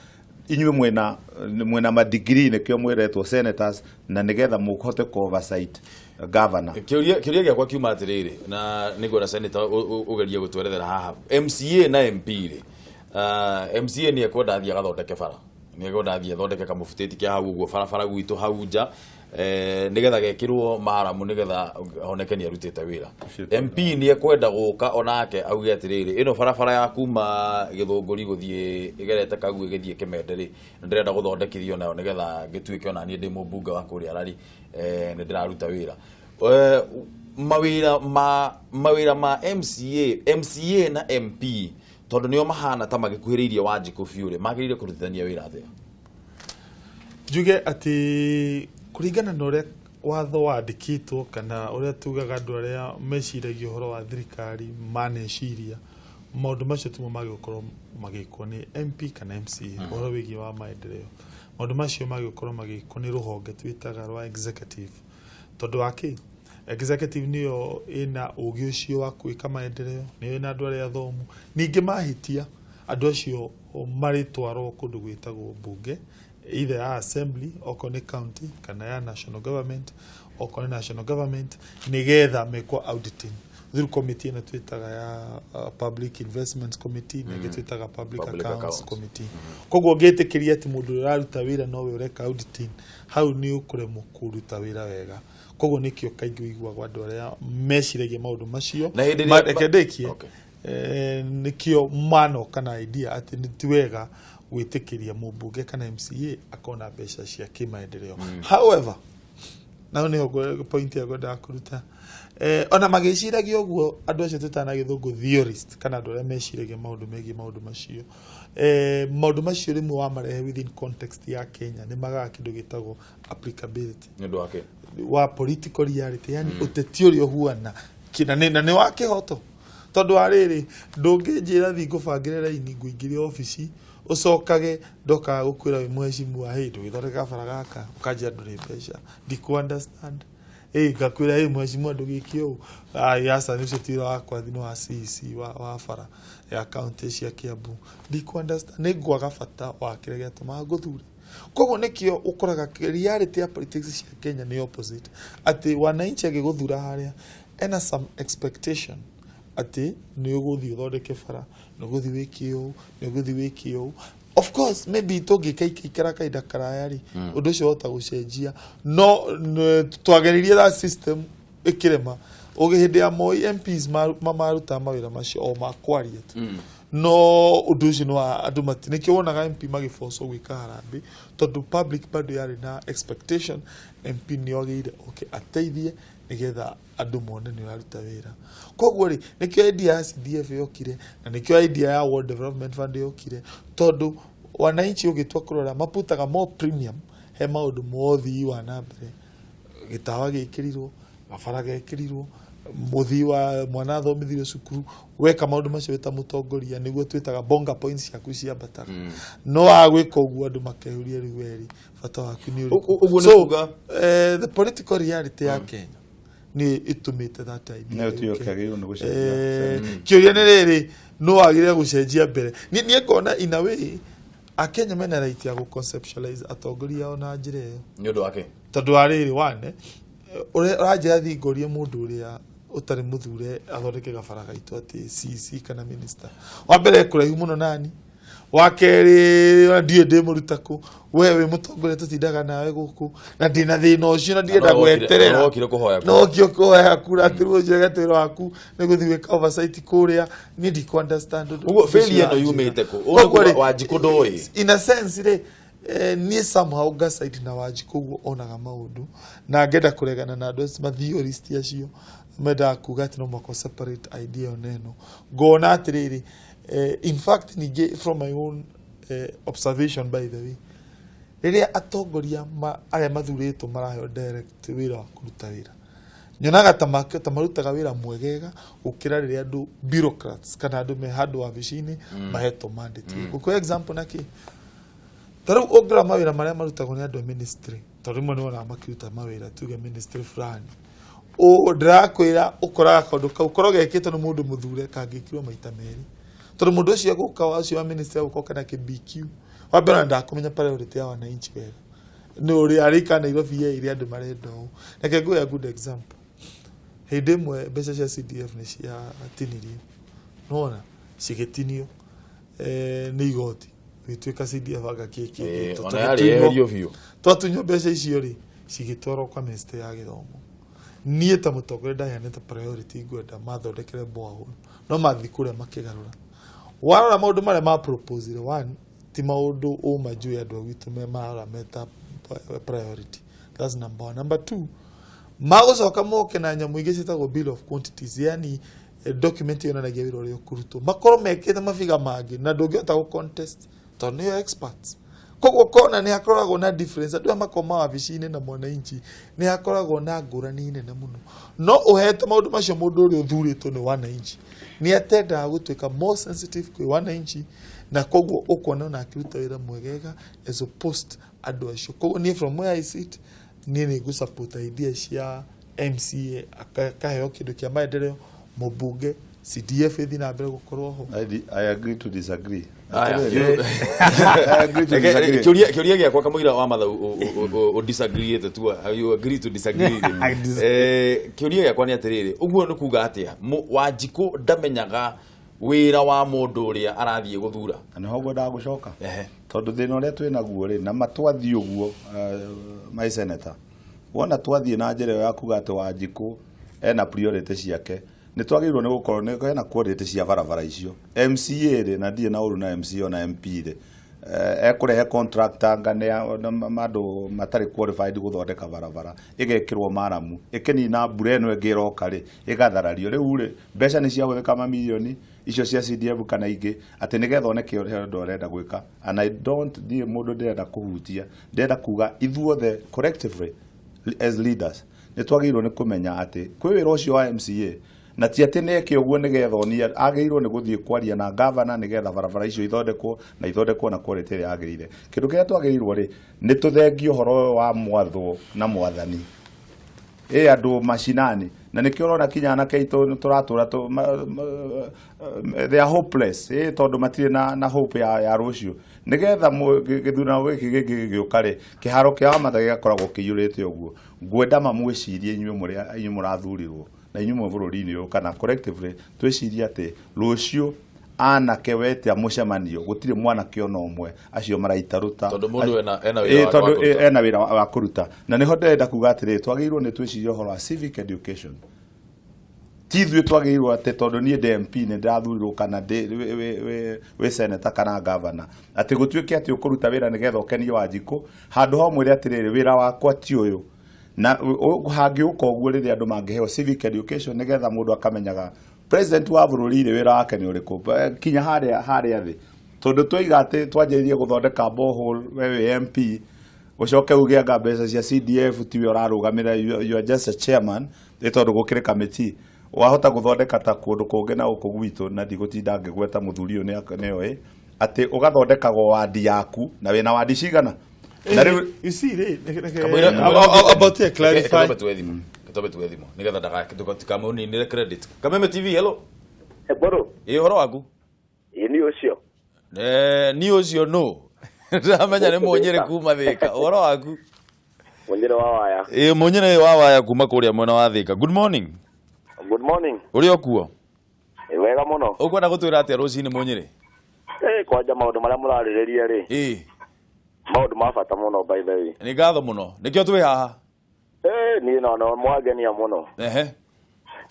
Inyuĩ mwĩna madigiri, nĩkĩo mwĩretwo senators, na nĩgetha mũhote ku oversight governor. Kĩũria gĩakwa kiuma atĩrĩrĩ, na nĩngwenda senator ũgerie gũtwerethera haha. MCA na MP rĩ, MCA nĩ ekwenda athiĩ agathondeke bara, nĩ ekwenda athiĩ athondeke kamũbutĩti kĩa hau ũguo barabara gwitũ hau nja, nĩgetha gekĩrwo maramu, nĩgetha honeke nĩ arutĩte wĩra. MP nĩ ekwenda gũka onake auge atĩrĩrĩ, ĩno barabara ya kuma Gĩthũngũri gũthiĩ ĩgerete Kaguĩ ĩgĩthiĩ Kĩmende rĩ, ndĩrenda gũthondekithio nayo nĩgetha ngĩtuĩke ona niĩ ndĩ mũmbunge wa kũrĩa rari, nĩ ndĩraruta wĩra. Mawĩra ma MCA na MP, tondũ nĩo mahana ta magĩkuhĩrĩirie Wanjikũ biũ rĩ, magĩrĩire kũrutithania wĩra atĩa? Njuge atĩ kũringana na ũrĩa watho wandĩkĩtwo, kana ũrĩa tugaga andũ arĩa meciragia ũhoro wa thirikari maneciria, maũndũ macio timo magĩgũkorwo magĩkwo nĩ MP kana MCA. Ũhoro wĩgiĩ wa maendeleo, maũndũ macio magĩgũkorwo magĩkwo nĩ rũhonge twĩtaga rwa executive, tondũ wa kĩ executive nĩyo ĩna ũgĩ ũcio wa gwĩka maendeleo, nĩyo ĩna andũ arĩa athomu. Ningĩ mahĩtia, andũ acio marĩtwarwo kũndũ gwĩtagwo mbunge, either ya assembly okorwo nĩ county, kana ya national government okorwo nĩ national government, nĩgetha mekwo auditing through committee ĩno twĩtaga ya Public Investments Committee, na ĩngĩ twĩtaga Public Public Accounts Accounts Committee. Koguo ũngĩtĩkĩria atĩ mũndũ ũrĩa ũraruta wĩra nowe ũreka auditing, hau nĩ ũkũremwo kũruta wĩra wega. Koguo nĩkĩo kaingĩ ũiguaga andũ arĩa meciragia maũndũ macio Na hĩndĩ ĩrĩa reke ndĩkie. Okay. Nĩkĩo manoka na idea atĩ nĩ ti wega gwĩtĩkĩria mũmbunge kana MCA akona mbeca cia kĩmaendeleo. However, nayo nĩho point ya ngwendaga kũruta, ona magĩciragia ũguo andũ acio twĩtaga na Gĩthũngũ theorist, kana andũ arĩa meciragia maũndũ megiĩ maũndũ macio, maũndũ macio rĩmwe wamarehe within context ya Kenya nĩ magaga kĩndũ gĩtagwo applicability. Nĩ ũndũ wa kĩ? Wa political reality, yani ũteti ũrĩa ũhuana na nĩ wa kĩhoto, tondũ wa rĩrĩ, ndũngĩnjĩra thi ngũbangĩre raini ngũingĩrie obici, ũcokage ndokaga gũkwĩra wĩ mheshimiwa, hĩ ndũgĩthondeka bara gaka, ũkanjĩra ndũrĩ mbeca, ndikũ understand. Ĩ ngakwĩra, ĩ mheshimiwa, ndũgĩke ũũ. Ai, aca, nĩ ũcio ti wĩra wakwa, nĩ wa CEC wa bara ya county cia Kiambu. Ndikũ understand, nĩ ngwaga bata wa kĩrĩa gĩatũmaga ngũthure. Koguo nĩkĩo ũkoraga reality ya politics cia Kenya nĩ opposite, atĩ wananchi agĩgũthura harĩa ena some expectation atĩ nĩ ũgũthiĩ ũthondeke bara, nĩ ũgũthiĩ wĩke ũũ, nĩ ũgũthiĩ wĩke ũũ. Of course, maybe tũngĩkaikaikara kahinda karaya rĩ, ũndũ ũcio wahota gũcenjia, no twageririe that system. Ĩkĩrema ũgĩ hĩndĩ ya Moi, MPs marutaga mawĩra macio o ma kwaria tu. No ũndũ ũcio nĩ wa andũ mati nĩkĩo wonaga MP magĩbocwo gwĩka harambĩ, tondũ public bado yarĩ na expectation MP nĩ agĩire oke ateithie nĩgetha andũ mone nĩ ũraruta wĩra. Koguo rĩ, nĩkĩo idea ya CDF yokire na nĩkĩo idea ya World Development Fund yokire, tondũ wananchi ũgĩtua kũrora maputaga more premium he maũndũ mothii wa na mbere, gĩtawa gĩkĩrirwo, gabara gekĩrirwo, mũthii wa mwana athomithirio cukuru. Weka maũndũ macio wĩ ta mũtongoria, nĩguo twĩtaga bonga points ciaku ciambataga. No wagwĩka ũguo, andũ makehuria rĩu weri bata waku nĩ ũrĩkũ? Ũguo nĩ So, kuga- the political reality ya Kenya nĩ ĩtũmĩte that idea Nĩyo tuyo yũke. kĩagĩrĩirwo nĩ gũcenjia. Kĩũria nĩ rĩrĩ, no wagĩrĩire gũcenjia mbere? Niĩ ngona in a way Akenya mena right ya gũ-conceptualize atongoria ao na njĩra ĩyo. Nĩ ũndũ wake. Tondũ wa rĩrĩ, wane ũrĩa ũranjĩra thiĩ ngorie mũndũ ũrĩa ũtarĩ mũthure athondeke gabara gaitũ, atĩ CC kana minister, wa mbere kũraihu mũno nani, wa kerĩ ona ndiũĩ ndĩmũruta kũ. We wĩ mũtongoria, tũtindaga nawe gũkũ na ndĩna thĩna ũcio na ndienda Na no wokire- gweterera. no wokire kũhoya kura. No wokire kũhoya kura atĩ rĩu ũcio wĩra waku nĩ gũthiĩ gwĩka oversight kũrĩa. Niĩ ndikũ understand ũndũ Ũguo ũcio failure ĩno ũranjĩra. yumĩte kũ? Ũũ Koguo nĩ rĩ, Wanjikũ ndoĩ. In a sense rĩ, niĩ somehow ngacaidi na Wanjikũ ũguo onaga maũndũ, na ngenda kũregana na andũ acio ma theorist acio mendaga kuga atĩ no mũhaka separate idea ĩyo na ĩno. Ngona atĩrĩrĩ, in fact ningĩ from my own observation, by the way, rĩrĩa atongoria arĩa mathurĩtwo maraheo direct wĩra wa kũruta wĩra, nyonaga ta marutaga wĩra mwegega gũkĩra rĩrĩa andũ bureaucrats kana andũ me handũ wabici-inĩ mahetwo mandate. Gũkũhe example na kĩ? Ta rĩu ũngĩrora mawĩra marĩa marutagwo nĩ andũ a ministry, tondũ rĩmwe nĩ wonaga makĩruta mawĩra, tuge ministry fulani, ndĩrakwĩra ũkoraga kaũndũ kau korwo gekĩtwo nĩ mũndũ mũthure kangĩkirwo maita merĩ, tondũ mũndũ ũcio egũka, ũcio wa ministry egũka oke na kĩ-BQ. Wa mbere, ona ndakũmenya priority ya wananchi wega nĩ ũrĩa arĩika Nairobi ĩrĩa andũ marenda ũũ. Reke ngũhe a good example. Hĩndĩ ĩmwe mbeca cia CDF nĩ ciatinirio, nona cigĩtinio nĩ igoti, gĩtuĩka CDF anga kĩ kĩ Ona yarĩ yeherio biũ. Twatunywo mbeca icio rĩ, cigĩtwarwo kwa ministry ya gĩthomo. Niĩ ta mũtongoria ndaheanĩte priority ngwenda mathondekere borehole, no mathiĩ kũrĩa makĩgarũra. Warora maũndũ marĩa ma proposire, one, ti maũndũ ũma njũĩ andũ a gwitũ me marora meta priority. That's number one. Number two, magũcoka moke na nyamũ ingĩ ciĩtagwo bill of quantities, yani document yonanagia wĩra ũrĩa ũkũrutwo, makorwo mekĩte mabiga mangĩ na ndũngĩhota gũ contest tondũ nĩo experts. Koguo kona nĩ hakoragwo na difference, andũ aya makoragwo mawabici-inĩ na mwananchi nĩ hakoragwo na ngũrani nene mũno. No ũhete maũndũ macio mũndũ ũrĩa ũthurĩtwo nĩ wananchi, nĩ atendaga gũtuĩka more sensitive kwĩ wananchi, na koguo ũkuona ona akĩruta wĩra mwegega as opposed andũ acio. Koguo niĩ from where I sit, niĩ nĩ ngũ-support idea cia MCA akaheo kĩndũ kĩa maendeleo, mũmbunge, CDF ĩthiĩ na mbere gũkorwo ho. I agree to disagree. Aya, I agree to disagree. Kĩũria gĩakwa kamũira wa matha ũ disagree tu, you agree to disagree. I disagree. Kĩũria gĩakwa nĩ atĩrĩrĩ, ũguo nĩ kuga atĩa Wanjikũ ndamenyaga wĩra wa mũndũ ũrĩa arathiĩ gũthura? Na nĩho ngwendaga gũcoka, tondũ thĩna ũrĩa twĩ naguo rĩ, na matwathiĩ ũguo, my senator, wona twathiĩ na njĩra ĩyo ya kuga atĩ Wanjikũ ena priority ciake, nĩ twagĩrĩirwo nĩ gũkorwo nĩ hena quality cia barabara icio. MCA rĩ, na ndirĩ na ũru na MCA ona MP rĩ, ekũrehe contractor anga nĩ andũ matarĩ qualified gũthondeka barabara, ĩgekĩrwo maramu, ĩkĩnina mbura ĩno ĩngĩ ĩroka rĩ, ĩgatharario. Rĩu rĩ, mbeca nĩ ciahũthĩka, mamirioni icio cia CDF kana ingĩ, atĩ nĩgetha one kĩ ũndũ arenda gwĩka. And I don't, niĩ mũndũ ndĩrenda kũhutia, ndĩrenda kuga ithuothe collectively as leaders nĩ twagĩrĩirwo nĩ kũmenya atĩ kwĩ wĩra ũcio wa MCA, na ti atĩ nĩeke ũguo nĩgetha onie, agĩrĩirwo nĩ gũthiĩ kwaria na gavana nĩgetha barabara icio ithondekwo na ithondekwo na quality ĩrĩa yagĩrĩire. Kĩndũ kĩrĩa twagĩrĩirwo rĩ, nĩ tũthengie ũhoro ũyũ wa mwathwo na mwathani ĩ andũ macinani, na nĩkĩo ũrona kinya anake aitũ nĩ tũratũra they are hopeless, tondũ matirĩ na hope ya rũciũ, nĩgetha gĩthurano gĩkĩ gĩngĩ gĩgĩũka rĩ, kĩharo kĩa Wamatha gĩgakoragwo kĩiyũrĩte ũguo. Ngwenda mamwĩcirie inyuĩ mũrĩa inyuĩ mũrathurirwo na inyuĩ mwĩ bũrũri-inĩ ũyũ, kana collectively twĩcirie atĩ rũciũ Anake wetia mũcemanio gũtirĩ mwanake ona ũmwe acio maraitaruta tondũ mũndũ ena wĩra wa kũruta. Ena wĩra wa kũruta. Na nĩho ndĩrenda kuga atĩrĩrĩ, twagĩrĩirwo nĩ twĩcirie ũhoro wa civic education. Ti ithuĩ twagĩrĩirwo atĩ tondũ niĩ ndĩ MP nĩ ndĩrathurirwo kana ndĩ wĩ senator kana governor, atĩ gũtuĩke atĩ ũkũruta wĩra nĩgetha ũkenie Wanjikũ, handũ ha ũmwĩre atĩrĩrĩ, wĩra wakwa ti ũyũ. Na hangĩũka ũguo rĩrĩa andũ mangĩheo civic education nĩgetha mũndũ akamenyaga president wa bũrũri rĩ wĩra wake nĩ ũrĩkũ, kinya harĩa thĩ. Tondũ twaiga atĩ twanjĩrĩrie gũthondeka borehole we wĩ MP, ũcoke uge anga mbeca cia CDF tiwe ũrarũgamĩrĩra, you are just a chairman, nĩ tondũ gũkĩrĩ kamĩtĩ. Wahota gũthondeka ta kũndũ kũngĩ na gũkũ gwitũ, na ndigũtinda ngĩgweta mũthuri ũyũ nĩoĩ, atĩ ũgathondekagwo wandi yaku na wĩna wandi cigana. Na rĩu you see rĩ, about to clarify. Katobe tuwe thimũ nĩgetha ndagatikamũninĩre credit. Kameme TV, hello. Boro. Ĩ ũhoro waku? Ĩ ni ũcio. Ni ũcio no. Ndamenya nĩ Mũnyĩrĩ kuma Thĩka. Ũhoro waku? Mũnyĩrĩ wa Waya. Ĩ Mũnyĩrĩ wa Waya kuma kũrĩa mwena wa Thĩka. Good morning. Good morning. Ũrĩ o kuo? Ĩ wega mũno. Ũkwenda gũtwĩra atĩa rũcinĩ Mũnyĩrĩ? Kwanja maũndũ marĩa mũrarĩrĩria rĩ. Ĩ. Maũndũ ma bata mũno by the way. Nĩ ngatho mũno. Nĩkĩo twĩ haha. Niĩ no mwangenia mũno. Ehe.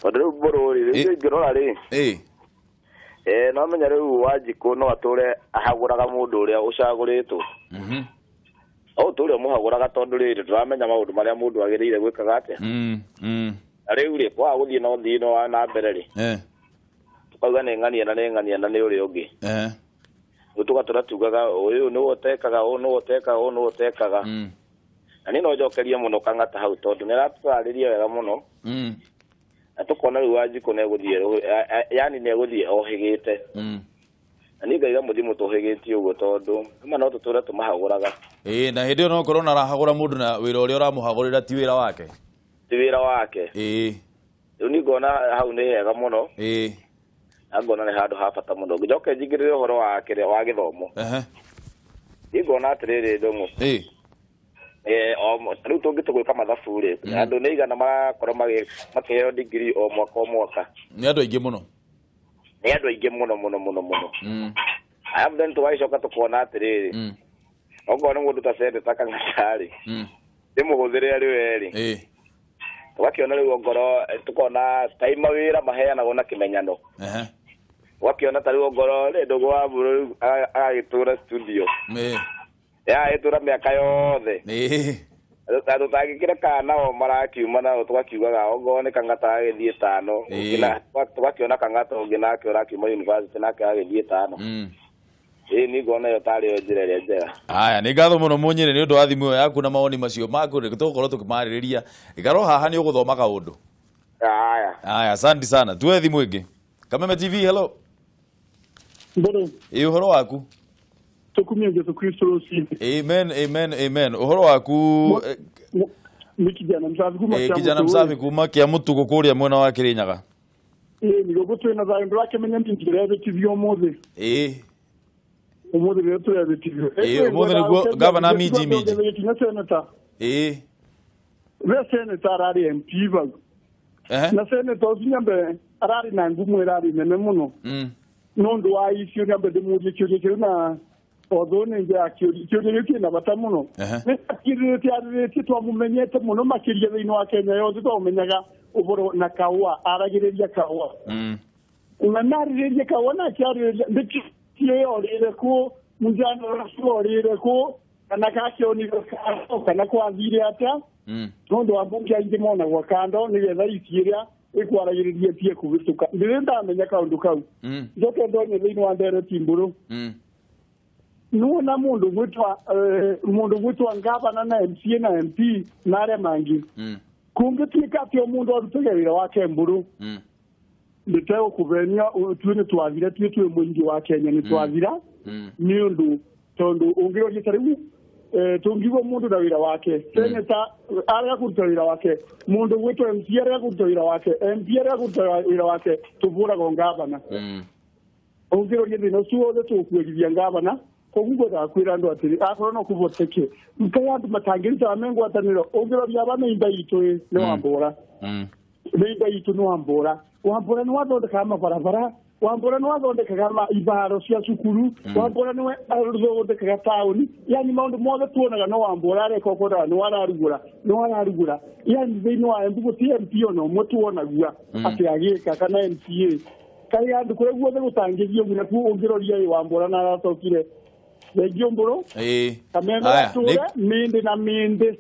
Tondũ rĩu mbũrũ rĩ, rĩu ingĩrora rĩ. No menya rĩu Wanjikũ no atũre ahagũraga mũndũ ũrĩa ũcagũrĩtwo. O tũre mũhagũraga tondũ rĩrĩ tũramenya maũndũ marĩa mũndũ agĩrĩire gwĩkaga atĩa. Na rĩu rĩ kwaga gũthiĩ no thiĩ no na mbere rĩ. Tũkauga nĩ ng'ania na nĩ ng'ania na nĩ ũrĩa ũngĩ. Rĩu tũgatũra tugaga ũyũ nĩwe ũtekaga, ũyũ nĩwe ũtekaga, ũyũ nĩwe ũtekaga. Na niĩ no njokerie mũno Kang'ata hau tondũ nĩ aratũtarĩria wega mũno. Na tũkona rĩu Wanjikũ nĩegũthiĩ, yani nĩegũthiĩ ohĩgĩte. Na niĩ ngaiga mũthiĩ mũtũhĩgĩtie ũguo tondũ ma no tũtũre tũmahagũraga. Na hĩndĩ ĩyo no ũkorwo arahagũra mũndũ na wĩra ũrĩa ũramũhagũrĩra ti wĩra wake. Ti wĩra wake. Rĩu niĩ ngona hau nĩ hega mũno. Na ngona nĩ handũ ha bata mũno. Njoke njingĩrĩre ũhoro wa kĩrĩa wa gĩthomo. Niĩ ngona atĩrĩrĩ Ndũng'ũ. Rĩu tũngĩtũgwĩka mathabu rĩ, andũ nĩ igana marakorwo makĩheo degree o mwaka o mwaka. Nĩ andũ aingĩ mũno. Nĩ andũ aingĩ mũno mũno mũno mũno. Arabu then tũgagĩcoka tũkona atĩrĩrĩ, okorwo nĩ mũndũ ta Senator Kang'ata rĩ, ndĩmũhũthĩre arĩ we rĩ. Tũgakĩona rĩu ongorwo tũkona ta mawĩra maheanagwo na kĩmenyano. Ũgakĩona ta rĩu ongorwo rĩ Ndũng'ũ wa Mbũrũ rĩu agagĩtũra studio. Yagĩtũra mĩaka yothe. Tũtangĩkĩreka nao marakiuma nao tũgakiugaga ongorwo nĩ Kang'ata agĩthiĩ tano. Tũgakĩona Kang'ata ũngĩ nake ũrakiuma university nake agĩthiĩ tano. Niĩ ngona ĩyo tarĩ yo njĩra ĩrĩa njega. Aya, nĩ ngatho mũno Mũnyĩrĩ nĩ ũndũ wa thimũ ĩyo yaku na mawoni macio maku. Rĩ tũgũkorwo tũkĩmarĩrĩria. Ikara haha nĩ ũgũthoma kaũndũ. Aya. Aya, asante sana. Tuwe thimũ ĩngĩ. Kameme TV, hello. Mbũrũ. Ĩ ũhoro waku? Tukumie Jesu Kristo rũcinĩ. Amen, amen, amen. Ũhoro waku? Nĩ kijana msafi kuma Kĩa Kijana Mũtũ. msafi kuma Kĩa Mũtũ kũrĩa mwena wa Kĩrĩnyaga. Nĩ gũkũ twĩna thayũ, ndũrakĩmenya nĩ ndĩrebĩtithio ũmũthĩ. Ũmũthĩ nĩrĩo tũrebĩtithio. Ũmũthĩ nĩguo gavana minji minji. Kinya senator. We senator ararĩ MP bau. Na senator ũcio nyambe ararĩ na ngumo ĩrarĩ nene mũno. Nĩ ũndũ wa icio nyambe ndĩmũrie kĩũria kĩu na although nĩ nja ya kĩũria kĩu kĩna bata mũno. Nĩ akirĩte arĩrĩtie twamũmenyete mũno makĩria thĩinĩ wa Kenya yothe twamũmenyaga ũhoro na kahũa, aragĩrĩria kahũa. Na narĩrĩria kahũa na akĩarĩrĩria ndĩkĩo yorĩre kũ, mũnjano ũcio orĩre kũ, kana gakĩonire kando, kana kwathire atĩa. Nĩ ũndũ wa mbunge aingĩ monagwo kando nĩgetha ici ĩrĩa ĩkwaragĩrĩria tie kũhĩtũka. Ndĩrĩ ndamenya kaũndũ kau. Njoke ndonye thĩinĩ wa ndereti mbũrũ. Nuona mundu gwitwa ngavana na MCA na MP na aria mangi. Kungituika ati o mundu arutage wira wake mburu. Nditegũkũvenia tuĩ nĩ twathira, tuĩ twĩ mũingĩ wa Kenya nĩ twathira. Nĩ ũndũ tondũ ũngĩroria ta rĩu tũngiuga mũndũ na wĩra wake, senator arega kũruta wĩra wake, mũndũ gwĩtwo MC arega kũruta wĩra wake, MP arega kũruta wĩra wake, tũbũragwo ngavana. Ũngĩroria thĩna ũcio wothe tũkuerithia ngavana. Koguo ngwendaga kwĩra andũ atĩrĩ, akorwo no kũvoteke ngai andũ matangĩruta me ngwatanĩro, ũngĩroria aba nĩ imba itũ ĩ, nĩ Wambora. Nĩ imba itũ nĩ Wambora. Wambora nĩ wathondekaga mabarabara, Wambora nĩ wathondekaga ivaro cia cukuru. Wambora nĩwe athondekaga taũni. Yani maũndũ mothe tuonaga no Wambora areka, ũkoraga nĩ wararugũra, nĩ wararugũra. Yani thĩinĩ wa Embu gũtirĩ MP ona ũmwe tuonagua atĩ agĩka, kana MCA kaĩ andũ kũrĩa guothe gũtangĩthiĩ ũguo nakuo ũngĩroria ĩ Wambora na aracokire. Thengiũ mbũrũ. Kameme. Aya, gatũre mĩndĩ na mĩndĩ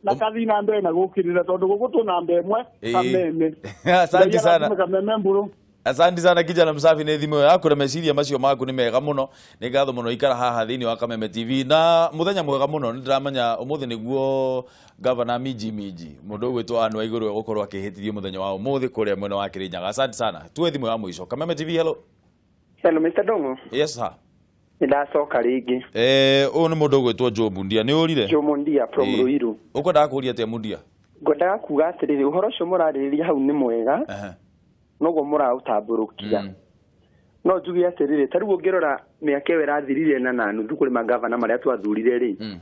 na kathi na mbere na gũkĩrĩra tondũ gũkũ twĩ namba ĩmwe. Kameme. Asante Ngai sana. arathime Kameme mbũrũ. Asante sana kijana msafi nĩ thimũ yaku na meciria macio maku nĩ mega mũno. Nĩ ngatho mũno, ikara haha thĩinĩ wa Kameme TV na mũthenya mwega mũno. Nĩ ndĩramenya ũmũthĩ nĩguo gavana Minji Minji, mũndũ ũgwĩtwo Anne Waigũrũ, egũkorwo akĩhĩtithio mũthenya wa ũmũthĩ kũrĩa mwena wa Kĩrĩnyaga. Asante sana. Tuwe thimũ ya mũico. Kameme TV, hello. Hello, Mr. Dongo. Yes sir. Nĩndacoka rĩngĩ. Ũyũ nĩ mũndũ ũgwĩtwo Joe Mundia, nĩ ũrire? Joe Mundia from Ruiru. Ũkwendaga kũũria atĩa, Mundia? Ngwendaga kuga atĩrĩrĩ, ũhoro ũcio mũrarĩrĩria hau nĩ mwega, noguo mũraũtambũrũkia. No njuge atĩrĩrĩ, ta rĩu ũngĩrora mĩaka ĩyo ĩrathirire na nuthu kũrĩ magavana marĩa twathurire rĩ,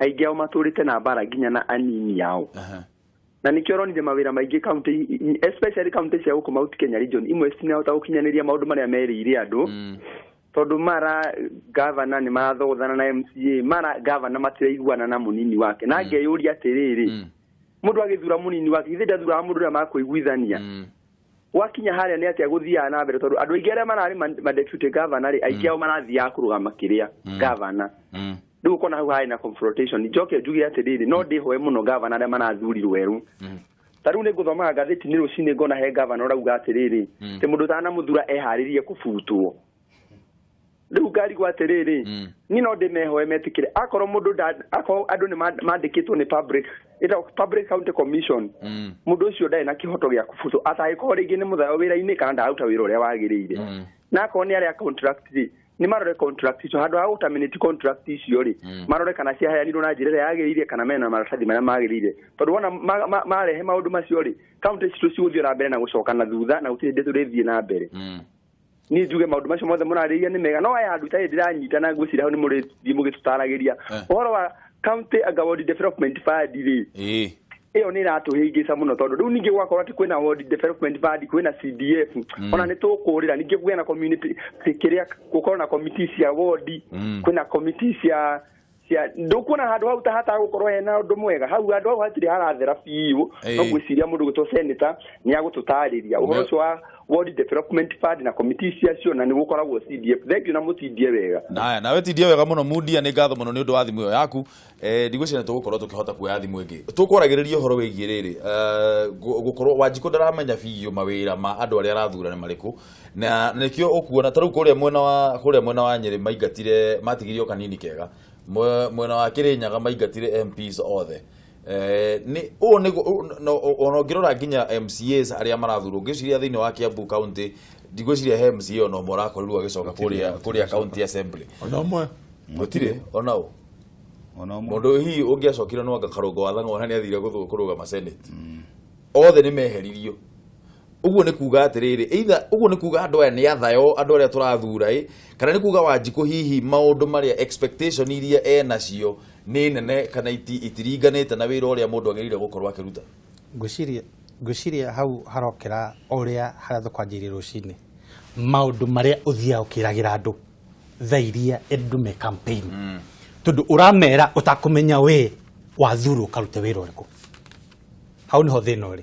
aingĩ ao matũrĩte na mbara nginya na anini ao. Na nĩkĩo ũronire mawĩra maingĩ county, especially county cia gũkũ Mount Kenya region, imwe citinahota gũkinyanĩria maũndũ marĩa merĩire andũ, tondũ mara gavana nĩ marathogothana na MCA, mara gavana matiraiguana na mũnini wake. Na ngeyũria atĩrĩrĩ, mũndũ agĩthura mũnini wake, githĩ ndathuraga mũndũ ũrĩa makũiguithania? Gwakinya harĩa nĩ atĩa gũthiaga na mbere? Tondũ andũ aingĩ arĩa mararĩ ma deputy governor rĩ, aingĩ ao marathiaga kũrũgama kĩrĩa gavana. Rĩu ũkona hau harĩ na confrontation. Njoke njuge atĩrĩrĩ, no ndĩhoe mũno gavana arĩa marathurirwo erũ. Ta rĩu nĩ ngũthomaga ngathĩti-inĩ rũcinĩ, ngona he gavana ũrauga atĩrĩrĩ, atĩ mũndũ ũtanamũthura eharĩrie kũbutwo. Rĩu ngarigwo atĩrĩrĩ, niĩ no ndĩmehoe metĩkĩre akorwo mũndũ akorwo andũ nĩ mandĩkĩtwo nĩ public, ĩtagwo Public County Commission, mũndũ ũcio ndarĩ na kĩhoto gĩa kũbutwo atangĩkorwo rĩngĩ nĩ mũthayo wĩra-inĩ kana ndararuta wĩra ũrĩa wagĩrĩire. Na akorwo nĩ arĩa contract rĩ, nĩ marore contract icio handũ ha gũ-terminate contract icio rĩ, marore kana ciaheanirwo na njĩra ĩrĩa yagĩrĩire, kana mena maratathi marĩa magĩrĩire, tondũ wona marehe maũndũ macio rĩ, county citũ cigũthiĩ na mbere na gũcoka na thutha na gũtirĩ hĩndĩ tũrĩthiĩ na mbere. Niĩ njuge maũndũ macio mothe mũrarĩria nĩ mega, no aya andũ itarĩ ndĩranyita na ngwĩciria hau nĩ mũrĩthiĩ mũgĩtũtaragĩria ũhoro wa County anga Ward Development Fund rĩ. Ĩyo nĩ ĩratũhĩngĩca mũno, tondũ rĩu ningĩ gwakorwo atĩ kwĩna Ward Development Fund, kwĩna CDF, ona nĩ tũkũrĩra ningĩ kwĩna community kĩrĩa gũkorwo na committee cia ward, kwĩna committee cia ndũkuona handũ hau ta hatagũkorwo hena ũndũ mwega hau, handũ hau hatirĩ harathera biũ. No ngwĩciria mũndũ gwĩtwo senator nĩ agũtũtarĩria ũhoro ũcio wa Ward Development Fund na committee ciacio, na nĩ gũkoragwo CDF. Thank you na mũtindie wega. Naya, nawe tindie wega mũno, Mundia. Nĩ ngatho mũno nĩ ũndũ wa thimũ ĩyo yaku. Ndigwĩciria tũgũkorwo tũkĩhota kuoya thimũ ĩngĩ. Tũkwaragĩrĩria ũhoro wĩgiĩ rĩrĩ, gũkorwo Wanjikũ ndaramenya biũ mawĩra ma andũ arĩa arathura nĩ marĩkũ, na nĩkĩo ũkuona ta rĩu kũrĩa mwena wa Nyĩrĩ maingatire, matigirio kanini kega. Mwena wa Kĩrĩnyaga maingatire MPs othe. Nĩ ũũ nĩ ona ũngĩrora nginya MCAs arĩa marathurwo, ngĩciria thĩinĩ wa Kiambu County ndigwĩciria he MCA ona ũmwe ũrakorirwo agĩcoka kũrĩa county assembly. Ona ũmwe. Gũtirĩ ona ũ. Ona ũmwe. Mũndũ hihi ũngĩacokire no anga Karũngo wa Thang'wa, nĩ athire kũrũgama senate. Othe nĩ meheririo. Ũguo nĩ kuga atĩrĩrĩ, either ũguo nĩ kuga andũ aya nĩ athayo, andũ arĩa tũrathura ĩ, kana nĩ kuga Wanjikũ hihi maũndũ marĩa expectation iria enacio nĩ nene kana itiringanĩte na wĩra ũrĩa mũndũ agĩrĩire gũkorwo akĩruta. Ngwĩciria hau harokera o ũrĩa harĩa tũkwanjĩirie rũcinĩ, maũndũ marĩa ũthiaga ũkĩragĩra andũ thaa iria andũ me campaign, tondũ ũramera ũtakũmenya we wathurwo ũkarute wĩra ũrĩkũ. Hau niho thĩna ũrĩ.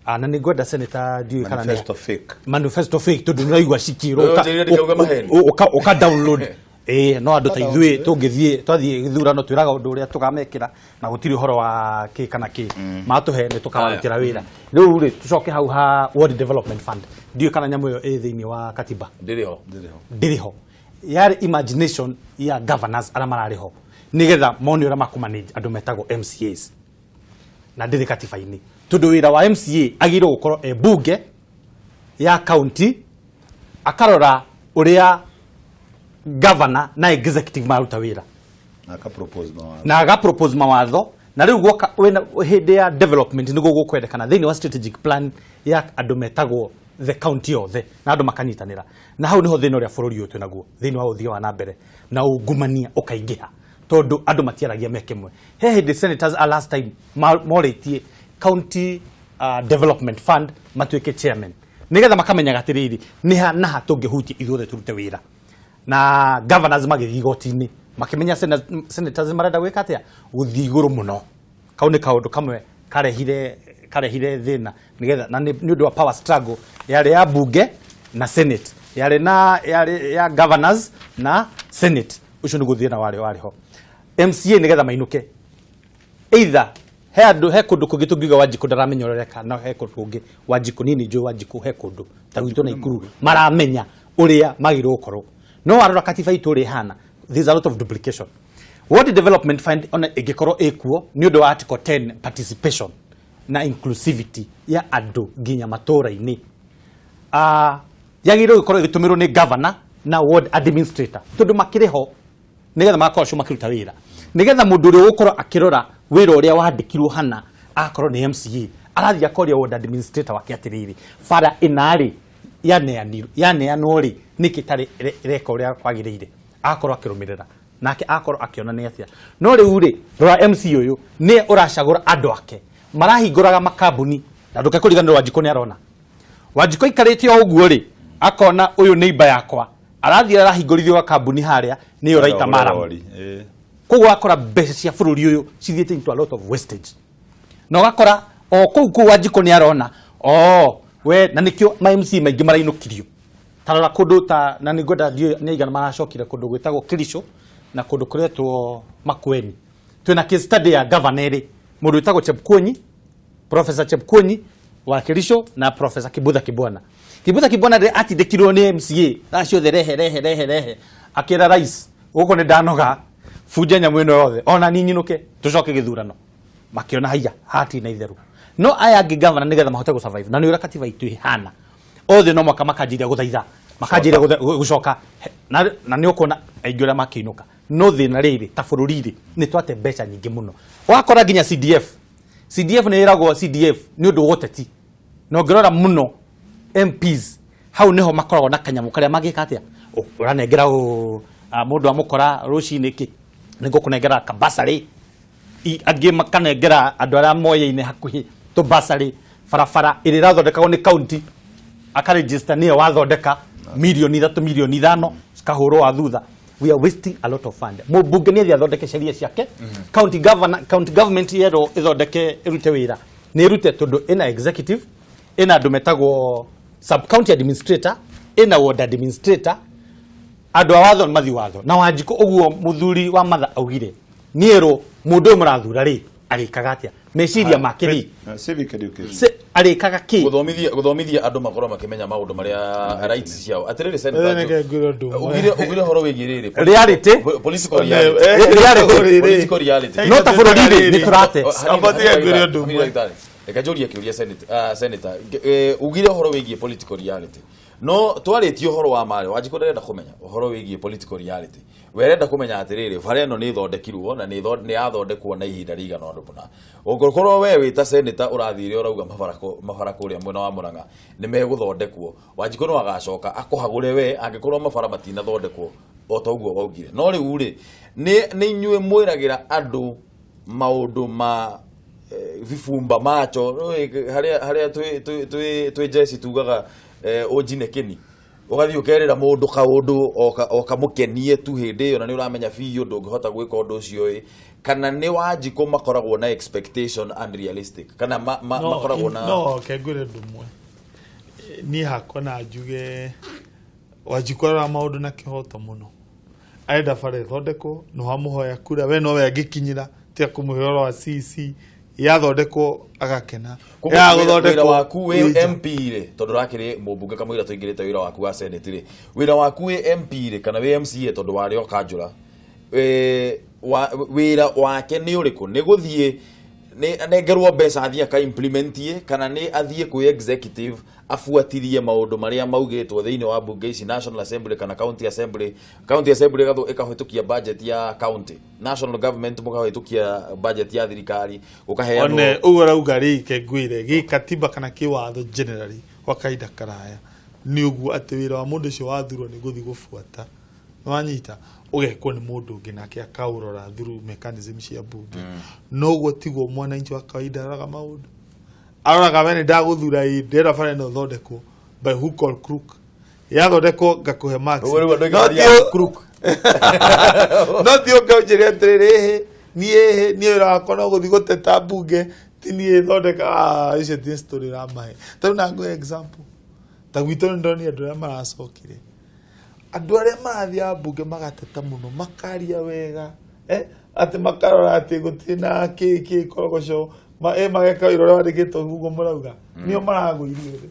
Na nĩ ngwenda senator, ndiũĩ kana Manifesto fake. Manifesto fake, tondũ nĩ ũraigua cikĩrwo Ũyũ njĩrire ndikauge maheni. Ũka download ĩĩ, no andũ ta ithuĩ tũngĩthiĩ, twathiĩ gĩthurano twĩraga ũndũ ũrĩa tũkamekĩra na gũtirĩ ũhoro wa kĩ kana kĩ matũhe nĩ tũkamarutĩra wĩra. Rĩu rĩ, tũcoke hau ha Ward Development Fund, ndiũĩ kana nyamũ ĩyo ĩ thĩinĩ wa katiba. Ndĩrĩ ho. Ndĩrĩ ho. Yarĩ imagination ya governors arĩa mararĩ ho nĩgetha mone ũrĩa makũmanage andũ metagwo MCAs, na ndĩrĩ katiba-inĩ, tondũ wĩra wa MCA agĩrĩirwo gũkorwo e bunge ya county, akarora ũrĩa governor na executive maruta wĩra. Na aka propose mawatho. Na aga propose mawatho. Na rĩu gwoka wĩna hĩndĩ ya development, nĩguo gũkwendekana thĩinĩ wa strategic plan ya andũ metagwo the county yothe na andũ makanyitanĩra. Na hau niho thĩna ũrĩa bũrũri ũyũ twĩnaguo thĩinĩ wa ũthii wa na mbere na ungumania ũkaingĩha, tondũ andũ matiaragia me kĩmwe. He hĩndĩ senators a last time morĩtie County Development Fund matuĩke chairman. Nĩgetha makamenyaga atĩrĩrĩ, nĩ ha na ha tũngĩhutia ithuothe tũrute wĩra. Na governors magĩthiĩ igoti-inĩ makĩmenya senators marenda gwĩka atĩa, gũthiĩ igũrũ mũno. Kau nĩ kaũndũ kamwe karehire thĩna, nĩgetha na nĩ ũndũ wa power struggle yarĩ ya bunge na senate, yarĩ na yarĩ ya governors na senate. Ũcio nĩguo thĩna warĩ ho. MCA nĩgetha mainũke, either he andũ, he kũndũ kũngĩ tũngiuga Wanjikũ ndaramenya ũrĩa areka, no he kũndũ kũngĩ Wanjikũ, niĩ nĩ njũĩ Wanjikũ, he kũndũ ta gwitũ Naikuru maramenya ũrĩa magĩrĩirwo gũkorwo. No warora katiba itũ ũrĩa ĩhana, there's a lot of duplication. Ward Development Fund ona ĩngĩkorwo ĩkuo nĩ ũndũ wa article 10, participation na inclusivity ya andũ nginya matũra-inĩ, yagĩrĩirwo gũkorwo ĩgĩtũmĩrwo nĩ governor na ward administrator, tondũ makĩrĩ ho nĩgetha magakorwo acio makĩruta wĩra, nĩgetha mũndũ ũrĩa ũgũkorwo akĩrora wĩra ũrĩa wandĩkirwo hana, akorwo nĩ MCA, arathiĩ akoria ward administrator wake atĩrĩrĩ, bara ĩna-rĩ yaneanwo rĩ, nĩkĩ tarĩ ĩreka ũrĩa kwagĩrĩire? Akorwo akĩrũmĩrĩra nake, akorwo akĩona nĩ atĩa. No rĩu rĩ, rora MC ũyũ nĩ ũracagũra andũ ake marahingũraga makambuni, na ndũke kũriganĩrwo Wanjikũ nĩ arona. Wanjikũ aikarĩte o ũguo rĩ, akona ũyũ neighbor yakwa arathiĩ arahingũrithio gakambuni harĩa, nĩyo ũraita maramu. Koguo ũgakora mbeca cia bũrũri ũyũ cithiĩte into a lot of wastage, na ũgakora o kũu kũu Wanjikũ nĩ arona o we, na nĩkĩo ma MC maingĩ marainũkirio. Tarora kũndũ ta, na nĩ ngwenda ndiũĩ nĩ aigana maracokire kũndũ gwĩtagwo Kericho na kũndũ kũretwo Makueni. Twĩna case study ya governor ĩrĩ, mũndũ wĩtagwo Chepkwonyi, Professor Chepkwonyi wa Kericho na Professor Kibutha Kibwana. Kibutha Kibwana rĩrĩa atindĩkirwo nĩ MCA thaa ciothe, rehe rehe rehe rehe, akĩra rais, gũkũ nĩ ndanoga, bunja nyamũ ĩno yothe ona niĩ nyinũke tũcoke gĩthurano. Makĩona haiya hatirĩ na itherũ. No aya angĩ governor nĩgetha mahote gũ survive, na nĩ ũrĩa katiba itũ ĩhana, othe no mwaka makanjĩria gũthaitha, makanjĩria gũcoka, na nĩ ũkuona aingĩ ũrĩa makĩinũka. No thĩna rĩrĩ, ta bũrũri rĩ, nĩ twate mbeca nyingĩ mũno. Wakora nginya CDF, CDF nĩ ĩragwo CDF nĩ ũndũ wa ũteti, na ũngĩrora mũno MPs hau nĩho makoragwo na kanyamũ karĩa mangĩka atĩa. Ũranengera mũndũ amũkora rũcinĩ kĩ nĩ ngũkũnengera kabasarĩ, angĩ makanengera andũ arĩa moyaine hakuhĩ tũbasarĩ. Barabara ĩrĩa ĩrathondekagwo nĩ county, akaregister nĩyo wathondeka, mirioni 3, mirioni 5 cikahũrwo wa thutha. We are wasting a lot of fund. Mũmbunge nĩ athiĩ athondeke sheria ciake, county governor, county government yerwo ĩthondeke, ĩrute wĩra, nĩ ĩrute, tondũ ĩna executive, ĩna andũ metagwo sub county administrator, ĩna ward administrator. Andũ a watho nĩ mathi watho na Wanjikũ. Ũguo mũthuri wa matha augire, niĩrwo mũndũ ũyũ mũrathura rĩ, arĩkaga atĩa? Meciria make rĩ, Civic education. Arĩkaga kĩ? Gũthomithia andũ makorwo makĩmenya maũndũ marĩa rights ciao. Atĩrĩrĩ, Senator Nĩ Joe, ngwĩra ũndũ ũmwe. Ugire ũhoro wĩgiĩ rĩrĩ Reality. Political reality. Reality. Political reality. No ta bũrũri rĩ, nĩ tũrate. Oh, hanini, Amba tiga hanini, ngwĩre ũndũ hanini, ũmwe. ndagĩtarĩ. Reke njũrie kĩũria, senator. Ugire ũhoro wĩgiĩ political reality, no twarĩtie ũhoro wa marĩ Wanjikũ ndarenda kũmenya ũhoro wĩgiĩ political reality. Werenda kũmenya atĩrĩrĩ, bara ĩno nĩ ĩthondekirwo na nĩ yathondekwo na ihinda rĩigana ũndũ mũna. Ũngĩkorwo we wĩ ta senator ũrathire ũrauga mabara kũrĩa mwena wa Murang'a nĩ megũthondekwo, Wanjikũ no agacoka akũhagũre we angĩkorwo mabara matinathondekwo o ta ũguo waugire. No rĩu rĩ, nĩ inyuĩ mwĩragĩra andũ maũndũ ma vifumba macho. Rĩu harĩa twĩ jeci tugaga ũnjine kĩni, ũgathiĩ ũkerĩra mũndũ kaũndũ o kamũkenie tu hĩndĩ ĩyo, na nĩ ũramenya biũ ndũngĩhota gwĩka ũndũ ũcio ĩ. Kana nĩ Wanjikũ makoragwo na expectation unrealistic, kana No, makoragwo na no ke ngwĩre ũndũ ũmwe. Niĩ hakwa na njuge Wanjikũ arora maũndũ na kĩhoto mũno. Arenda bara ĩthondekwo, no wamũhoya kura we nowe angĩkinyĩra, tiga kũmũhe ũhoro wa CC. Yathondekwo agakena. Koguo Ya wĩra gũthondekwo waku wĩ wĩ nja. MP rĩ, tondũ ũrakĩrĩ mũmbunge kamũira tũingĩrĩte wĩra waku wa senate rĩ, wĩra waku wĩ MP rĩ, kana wĩ MCA, tondũ warĩ o kanjũra, wĩra wake nĩ ũrĩkũ? Nĩ gũthiĩ nĩ anengerwo mbeca athiĩ aka-implementie, kana nĩ athiĩ kwĩ executive abuatirie maũndũ marĩa maugĩtwo thĩinĩ wa mbunge ici, National Assembly kana County Assembly? County Assembly ĩkahĩtũkia budget ya county, national government mũkahĩtũkia budget ya thirikari, gũkaheanwo. One ũguo ũrauga rĩ, ke ngwĩre gĩkatiba kana kĩwatho generally gwa kahinda karaya nĩ ũguo atĩ wĩra wa mũndũ ũcio wathurwo nĩ gũthiĩ gũbuata, nĩwanyita, ũgekwo nĩ mũndũ ũngĩ nake akaũrora through mechanism cia mbunge. No ũguo tiguo mwananchi wa kawaida aroraga maũndũ. Aroraga we nĩ ndagũthura ĩ, ndĩrenda bara ĩno ĩthondekwo. By hook or crook, yathondekwo ngakũhe marks. Ũguo rĩu andũ aingĩ No mathiaga crook. No ti ũke ũnjĩre atĩrĩrĩ, ĩhĩ niĩ, ĩhĩ niĩ wĩra wakwa no gũthiĩ gũteta mbunge, ti niĩ thondeka. Ah, icio ti story ũramahe. Tarĩu na ngũhe example, ta gwitũ nĩ ndonire andũ arĩa maracokire, andũ arĩa marathiaga mbunge magateta mũno, makaria wega, atĩ makarora atĩ gũtirĩ na kĩ kĩ korogoco, mageka wĩra ũrĩa wandĩkĩtwo ũguo mũrauga, nĩo maragũirio thĩ.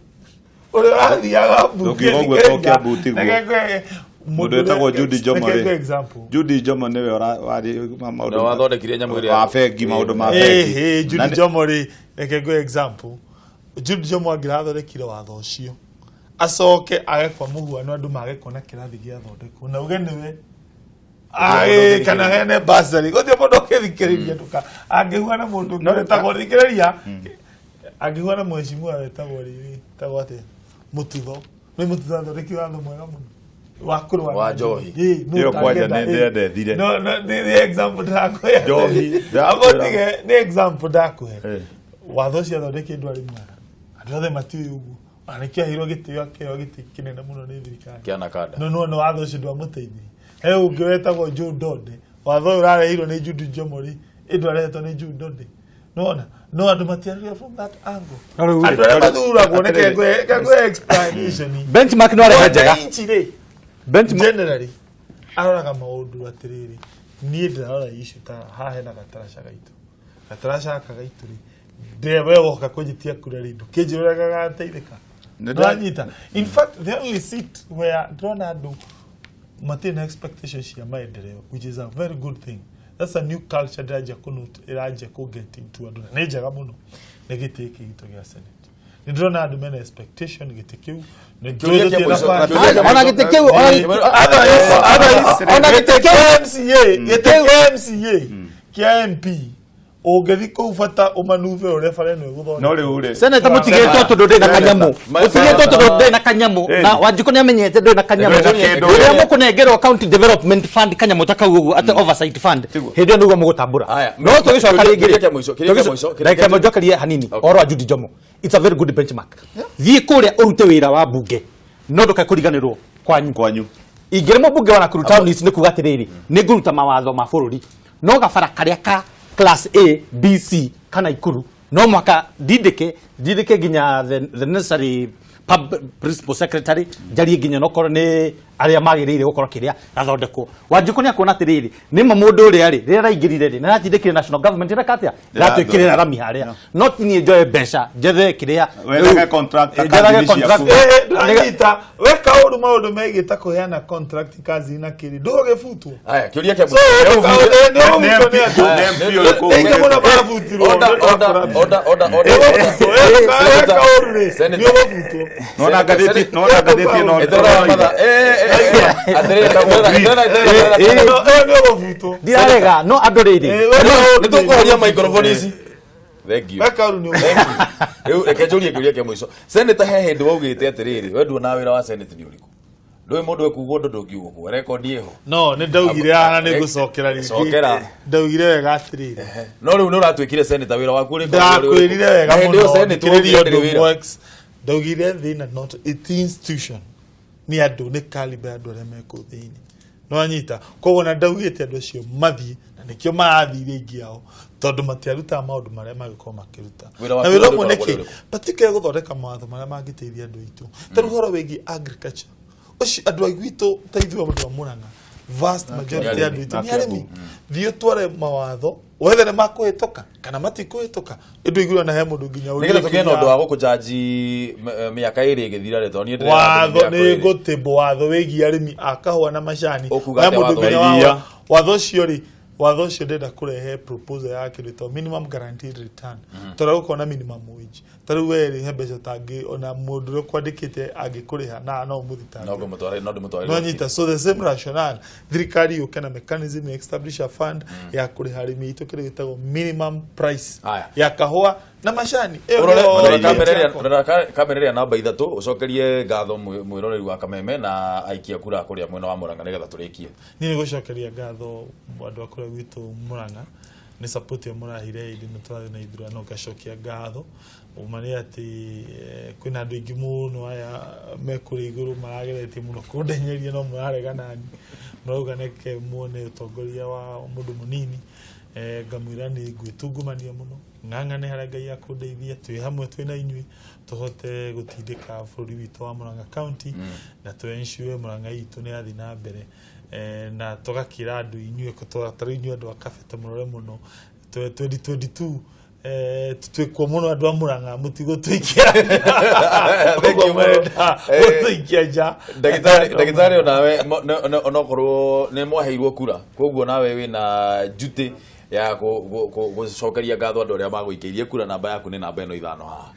Ũrĩa ũrathiaga mbunge Ndũngiuga ũguo to Kiambu tiguo. Reke ngũhe- Mũndũ wĩtagwo Judy Njomo Reke ngũhe rĩ, example. Judy Njomo nĩwe warĩ maũndũ Na wathondekire nyamũ ĩrĩa wa bengi, maũndũ ma bengi. Judy Njomo rĩ, reke ngũhe example. Judy Njomo angĩrathondekire watho ũcio, acoke age kwa mũhuano, andũ mage kuona kĩrathi gĩathondekwo na uge nĩwe. Kana hene basari gũtirĩ mũndũ ũngĩthikĩrĩria, nduka angĩhuana mũndũ ũngĩ wĩtagwo, thikĩrĩria, angĩhuana mheshimiwa wĩtagwo rĩrĩ, wĩtagwo atĩa, Mũtutho, nĩ Mũtutho athondekire watho mwega mũno wa kũrũa Wa na njohi. Ĩĩ, nũ Ĩyo kwanja ũtangĩenda, nĩ ndĩrendethire. No, nĩ example ndĩrakũhe. Njohi, Amba ndĩrakwĩra. ũtige, nĩ example ndakũhe. Watho ũcio athondekire ndwarĩ mwega, andũ othe matiũĩ ũguo, ona nĩkĩo aheirwo gĩtĩo, akĩheo gĩtĩ kĩnene mũno nĩ thirikari. Kĩa Nakanda. No watho ũcio ndwamũteithirie. He ũngĩ wetagwo Joe Dode, watho ũyũ ũrarehirwo nĩ Judy Njomo rĩ, ĩ ndwarehetwo nĩ Joe Dode, nona no andũ matiarire from that angle. No rĩu rĩ, Andũ arĩa mathuragwo nĩ Atĩrĩrĩ. kengwe explanation. Benchmark no arehe njega. Mwananchi rĩ, Benchmark generally aroraga maũndũ atĩrĩrĩ, niĩ ndĩrarora issue ta haha hena gataraca gaitũ, gataraca gaka gaitũ rĩ, ndĩ we woka kũnjitia kura rĩ, ndũkĩnjĩra ũrĩa gagateithĩka. Ndĩranyita, in fact the only seat where ndĩrona andũ matirĩ na expectation cia maendeleo, which is a very good thing, that's a new culture ndĩranjia kũnote, ĩranjia kũ get into andũ, na nĩ njega mũno, nĩ gĩtĩ gĩkĩ gitũ gĩa Senate. Nĩ ndĩrona andũ mena expectation gĩtĩ kĩu nĩ Kĩũria kĩa tũĩ mũico- tũtirĩ na kĩũria kĩa Ona gĩtĩ kĩu, ona gĩtĩ kĩu MCA, gĩtĩ kĩa MCA, kĩa MP, ũngĩthi kũu bata ũmanuve ũrĩa bara ĩno ĩgũthondekwo. No rĩu rĩ, Seneta, mũtigĩtwo tondũ ndĩ na kanyamũ, mũtigĩtwo tondũ ndĩ na kanyamũ, na Wanjikũ nĩ amenyete ndĩ na kanyamũ. Ndĩ na kĩndũ. Rĩrĩa mũkũnengerwo county development fund, kanyamũ ta kau ũguo, atĩ oversight fund, hĩndĩ ĩyo nĩguo mũgũtambũra. Aya, No tũgĩcoka rĩngĩ kĩũria kĩa mũico, kĩũria kĩa mũico, kĩũria ndagĩka kĩa ĩmwe njokerie hanini. Ũhoro wa Judy Njomo, it's a very good benchmark. Thiĩ kũrĩa ũrute wĩra wa mbunge, no ndũkae kũriganĩrwo kwanyu. Kwanyu. Ingĩrĩ mũmbunge wa Nakuru Town East, nĩ kuga atĩrĩrĩ, nĩ ngũruta mawatho ma bũrũri, no gabara karĩa ka class A B C kana Ikuru no mwaka ndindĩke nginya the necessary principal secretary, njarie nginya nokorwo nĩ arĩa magĩrĩire gũkorwo kĩrĩa gathondekwo. Wanjikũ nĩ akuona atĩrĩrĩ, nĩma mũndũ ũrĩa rĩ, rĩrĩa araingĩrire rĩ, nĩ aratindĩkire national government ĩreka atĩa, ĩratwĩkĩrĩra rami harĩa, no ti niĩ njoe mbeca njethe kĩrĩa Wethage contractor, Njethage kambuni ciaku. contractor. Ndũranyita weka ũru maũndũ megiĩ ta kũheana contract kazi na kĩrĩ, ndũgũgĩbutwo. Aya, kĩũria kĩa So, mũico. nĩ ũgũbutwo nĩ andũ. Nĩ MP ũrĩkũ Aingĩ mũno marabutirwo. Order, order, order, order, order. Weka ũru rĩ, Senator. nĩ ũgũbutwo. Nona ngathĩti, nona ngathĩti ĩno. Ĩtũraga mathaa. Atĩrĩrĩ, eterera, eterera, eterera. No, ĩyo nĩ ũgũbutwo. Ndirarega, no andũ rĩrĩ Weka ũru Nĩ tũkũhoria microphone ici. Thank you. Weka ũru nĩ Thank you. Rĩu reke njũrie kĩũria kĩa mũico. Senator, he hĩndĩ waugĩte atĩrĩrĩ, we nduona wĩra wa Senate nĩ ũrĩkũ? Ndũĩ mũndũ ekuga ũndũ ndũngiuga ũguo. Rekondi ĩho. No nĩ ndaugire haha na nĩ ngũcokera rĩngĩ. Cokera. Ndaugire wega atĩrĩrĩ, No rĩu nĩ ũratuĩkire senator, wĩra waku ũrĩkũ? Ndakwĩrire wega Na hĩndĩ ĩyo mũno, Senate thikĩrĩria waugire ndĩrĩ ũndũ wĩra. Mwex. Ndaugire thĩna not it institution, nĩ andũ, nĩ caliber ya andũ arĩa me kũu thĩinĩ, nĩwanyita? Koguo na ndaugĩte andũ acio mathiĩ, na nĩkĩo marathire aingĩ ao, tondũ matiarutaga maũndũ marĩa mangĩkorwo makĩruta. Wĩra waku Na wĩra ũrĩkũ ũmwe ũkoragwo nĩkĩ ũrĩ ũrĩkũ? patikĩre gũthondeka mawatho marĩa mangĩteithia andũ aitũ, ta rĩu ũhoro wĩgiĩ agriculture ũcio, andũ a gwitũ ta ithuĩ andũ a Murang'a, vast majority ya andũ aitũ nĩ arĩmi. Thiĩ ũtware mawatho wethe nĩ makũhĩtũka kana matikũhĩtũka, ĩndũ igũrũ na he mũndũ nginya Nĩgetha tũgĩe na ũndũ wa gũkũjaji mĩaka 2 ĩgĩthira rĩ, tondũ niĩ ndĩrera Watho mĩaka nĩ 2. ngũtĩmbwo watho wĩgiĩ arĩmi a kahũa na macani. Ũkuga He atĩa mũndũ watho nginya wa iria? Watho ũcio rĩ, watho ũcio ndĩrenda kũrehe proposal ya kĩndũ gĩtagwo minimum guaranteed return, tondũ gũkorwo na minimum wage, ta rĩu we rĩ, he mbeca ũtangĩ ona mũndũ ũrĩa ũkwandĩkĩte angĩkũrĩha na no ũmũthitange. No ngũmũtware, no ndĩmũtware. No nyita, so the same rationale, thirikari yũke na mechanism ya establish a fund ya kũrĩha arĩmi aitũ kĩrĩa gĩtagwo minimum price Aya. ya kahũa na macani. Ĩyo Ũrore nĩyo rora kamera ĩrĩa yakwa. rora kamera ĩrĩa namba 3, ũcokerie ngatho mwĩroreri wa Kameme na aikia kura kũrĩa mwena wa Murang'a nĩgetha tũrĩkie. Niĩ nĩ gũcokeria ngatho andũ a kũrĩa gwitũ Murang'a nĩ support ĩyo mũrahire hĩndĩ ĩno tũrathiĩ na ithurano. Ngacokia ngatho Uma nĩ atĩ kwĩna andũ aingĩ mũno aya me kũrĩa igũrũ marageretie mũno kũndenyeria no mũrarega nani, marauga neke muone ũtongoria wa mũndũ mũnini. Ngamwĩra nĩ ngwĩtungumania mũno, ng'ang'ane harĩa Ngai akũndeithia, twĩ hamwe twĩ na inyuĩ tũhote gũtindĩka bũrũri witũ wa Murang'a County na tũ ensure Murang'a itũ nĩ yathiĩ na mbere. Na tũgakĩra andũ inyuĩ tarĩu inyuĩ andũ a Kabete mũrore mũno 2022 twĩkuo mũno andũ a Murang'a mũtigũtũikia Thank you mũno. Gũtũikia nja. Ndagĩtarĩ onawe onokorwo nĩ mwaheirwo kura, koguo nawe wĩna njuti ya gũcokeria ngatho andũ arĩa magũikĩirie kura. Namba yaku nĩ namba ĩno 5 haha.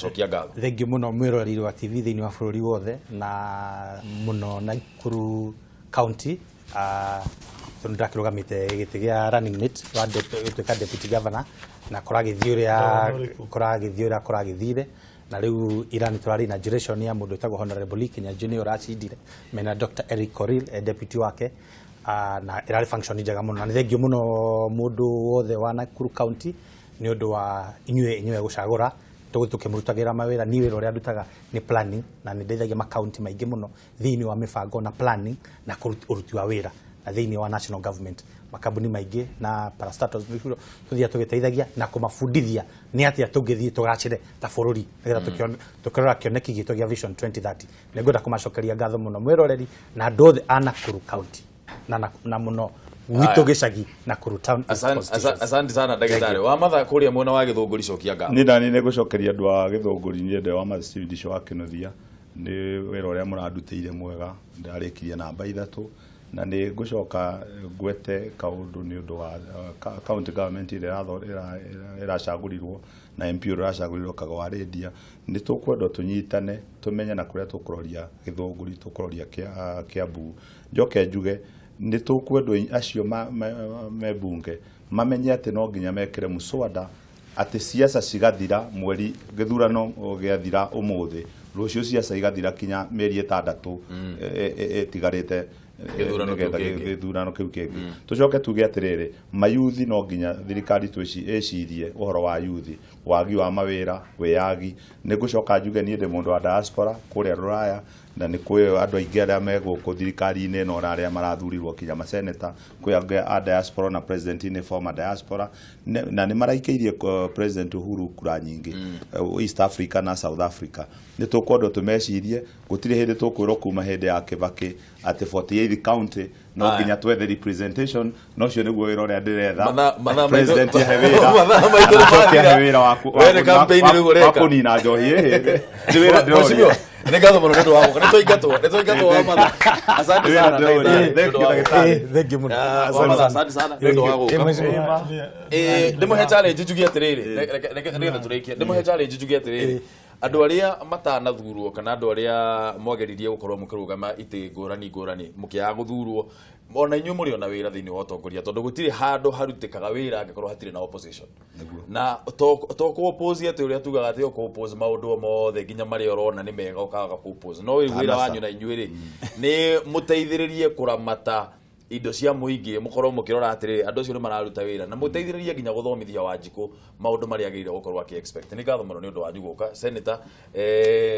Cokia ngatho. Thank you mũno mwĩroreri wa TV thĩinĩ wa bũrũri wothe na mũno Nakuru County, tondũ ndakĩrũgamĩte gĩtĩ gĩa running mate wa gũtuĩka deputy governor na kũragĩthiĩ ũrĩa Governor ũrĩkũ? Kũragĩthiĩ ũrĩa kũragĩthire, na rĩu ira nĩ tũrarĩ inauguration ya mũndũ wĩtagwo Honorable Lee Kinyanjui, nĩwe ũracindire mena Dr. Eric Korir, deputy wake, na ĩrarĩ function njega mũno. Na nĩ thank you mũno mũndũ wothe wa Nakuru County nĩ ũndũ wa inyuĩ gũcagũra tũgũthiĩ tũkĩmũrutagĩra mawĩra. Niĩ wĩra ũrĩa ndutaga nĩ planning, na nĩ ndeithagia makaunti maingĩ mũno thĩinĩ wa mĩbango na planning na ũruti wa wĩra na thĩinĩ wa national government, makambuni maingĩ na parastatals tũthiaga tũgĩteithagia na kũmabundithia nĩ atĩa tũngĩthiĩ tũgacĩre ta bũrũri nĩgetha tũkĩrora kĩoneki gitũ gĩa Vision 2030. Nĩ ngwenda kũmacokeria ngatho mũno mwĩroreri na andũ othe a Nakuru County na mũno gwitũ gĩcagi Nakuru Town East constituency. Asante sana ndagĩtarĩ wa matha kũrĩa mwena wa Gĩthũngũri, cokia ngatho. Nĩ nani nĩ gũcokeria andũ a Gĩthũngũri, niĩ wa Matha Stephen Ndicho wa Kĩnuthia nĩ wĩra ũrĩa mũrandutĩire mwega, ndarĩkirie namba 3, na nĩ ngũcoka ngwete kaũndũ nĩ ũndũ wa county government ĩrĩa ĩracagũrirwo na MP ũrĩa ũracagũrirwo Kagwa Rĩndia. Nĩ tũkwendwo tũnyitane, tũmenye na kũrĩa tũkũroria Gĩthũngũri, tũkũroria Kiambu. Njoke njuge nĩ tũkwendwo acio me bunge mamenye atĩ no nginya mekĩre mũswada atĩ siasa cigathira mweri gĩthurano gĩathira ũmũthĩ, rũciũ siasa igathira kinya mĩeri 6 ĩtigarĩte Gĩthurano kĩu nĩgetha kĩngĩ. Gĩthurano kĩu kĩngĩ. Tũcoke tuge atĩrĩrĩ, mayuthi no nginya thirikari ĩcirie ũhoro wa yuthi, wagi wa mawĩra, wĩyagi. Nĩ ngũcoka njuge niĩ ndĩ mũndũ wa diaspora kũrĩa Rũraya, na nĩ kwĩ andũ aingĩ arĩa me gũkũ thirikari-inĩ ĩno na arĩa marathurirwo kinya maseneta, kwĩ angĩ a diaspora na president nĩ former diaspora, na nĩ maraikĩirie President Uhuru kura nyingĩ East Africa na South Africa. Nĩ tũkwendwo tũmecirie, gũtirĩ hĩndĩ tũkwĩrwo kuma hĩndĩ ya Kibaki atĩ 48 county no Aya. nginya twethe representation, no ũcio nĩguo wĩra ũrĩa ndĩretha. Mathaa President ahe wĩra. Mathaa maitũ Acoke ahe mathira. wĩra We nĩ campaign rĩu wa ũreka. kũnina njohi. Ĩhĩ, nĩ wĩra ndĩroria. Mheshimiwa, nĩ ngatho mũno nĩ ũndũ wa gũka. Nĩ twaingatwo wa matha. Asante Nĩ wĩra sana ndĩroria. ndagĩtarĩ, nĩ Thank ũndũ you, wa gũka. ndagĩtarĩ. Thank you mũno. Wa matha, asante sana nĩ ũndũ wa gũka. Mheshimiwa. Ndĩmũhe challenge njuge atĩrĩrĩ, reke nĩgetha tũrĩkie, ndĩmũhe challenge njuge atĩrĩrĩ, andũ arĩa matanathurwo kana andũ arĩa mwageririe gũkorwo mũkĩrũgama itĩ ngũrani ngũrani mũkĩaga gũthurwo, ona inyuĩ mũrĩ ona wĩra thĩinĩ wa ũtongoria, tondũ gũtirĩ handũ harutĩkaga wĩra angĩkorwo hatirĩ na opposition, na to kũ-oppose atĩ ũrĩa tugaga atĩ ũkũ-oppose maũndũ mothe nginya marĩa ũrona nĩ mega ũkaga kũ-oppose, no rĩu wĩra Anasa. wanyu na inyuĩ rĩ nĩ mũteithĩrĩrie kũramata indo cia mũingĩ, mũkorwo mũkĩrora atĩrĩrĩ andũ acio nĩ mararuta wĩra, na mũteithĩrĩrie nginya gũthomithia Wanjikũ maũndũ marĩa agĩrĩire gũkorwo akĩ expect. Nĩ ngatho mũno nĩ ũndũ wanyu gũka, Senator.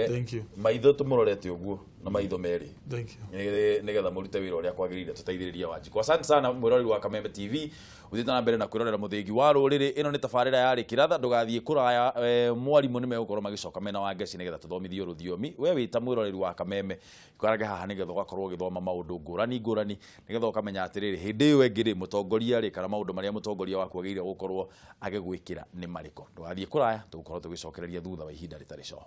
Thank you. Maitho tũmũrorete ũguo na maitho merĩ Thank you. Nĩgetha mũrute wĩra ũrĩa kwagĩrĩire, tũteithĩrĩrie Wanjikũ. Asante sana mwĩroreri wa Kameme TV, ũthiĩte na mbere na kwĩrorera mũthĩgi wa rũrĩrĩ. Ĩno nĩ tabarĩra ya Rĩkĩratha. Ndũgathiĩ kũraya, mwarimũ nĩ megũkorwo magĩcoka mena wa ngeci nĩgetha tũthomithio rũthiomi. We wĩ ta mwĩroreri wa Kameme, ikarage haha nĩgetha ũgakorwo ũgĩthoma maũndũ ngũrani ngũrani, nĩgetha ũkamenya atĩrĩrĩ, hĩndĩ ĩyo ĩngĩ rĩ, mũtongoria rĩ, kana maũndũ marĩa mũtongoria waku agĩrĩire gũkorwo agĩgwĩkĩra nĩ marĩkũ. Ndũgathiĩ kũraya, tũgũkorwo tũgĩcokereria thutha wa ihinda rĩtarĩ coho.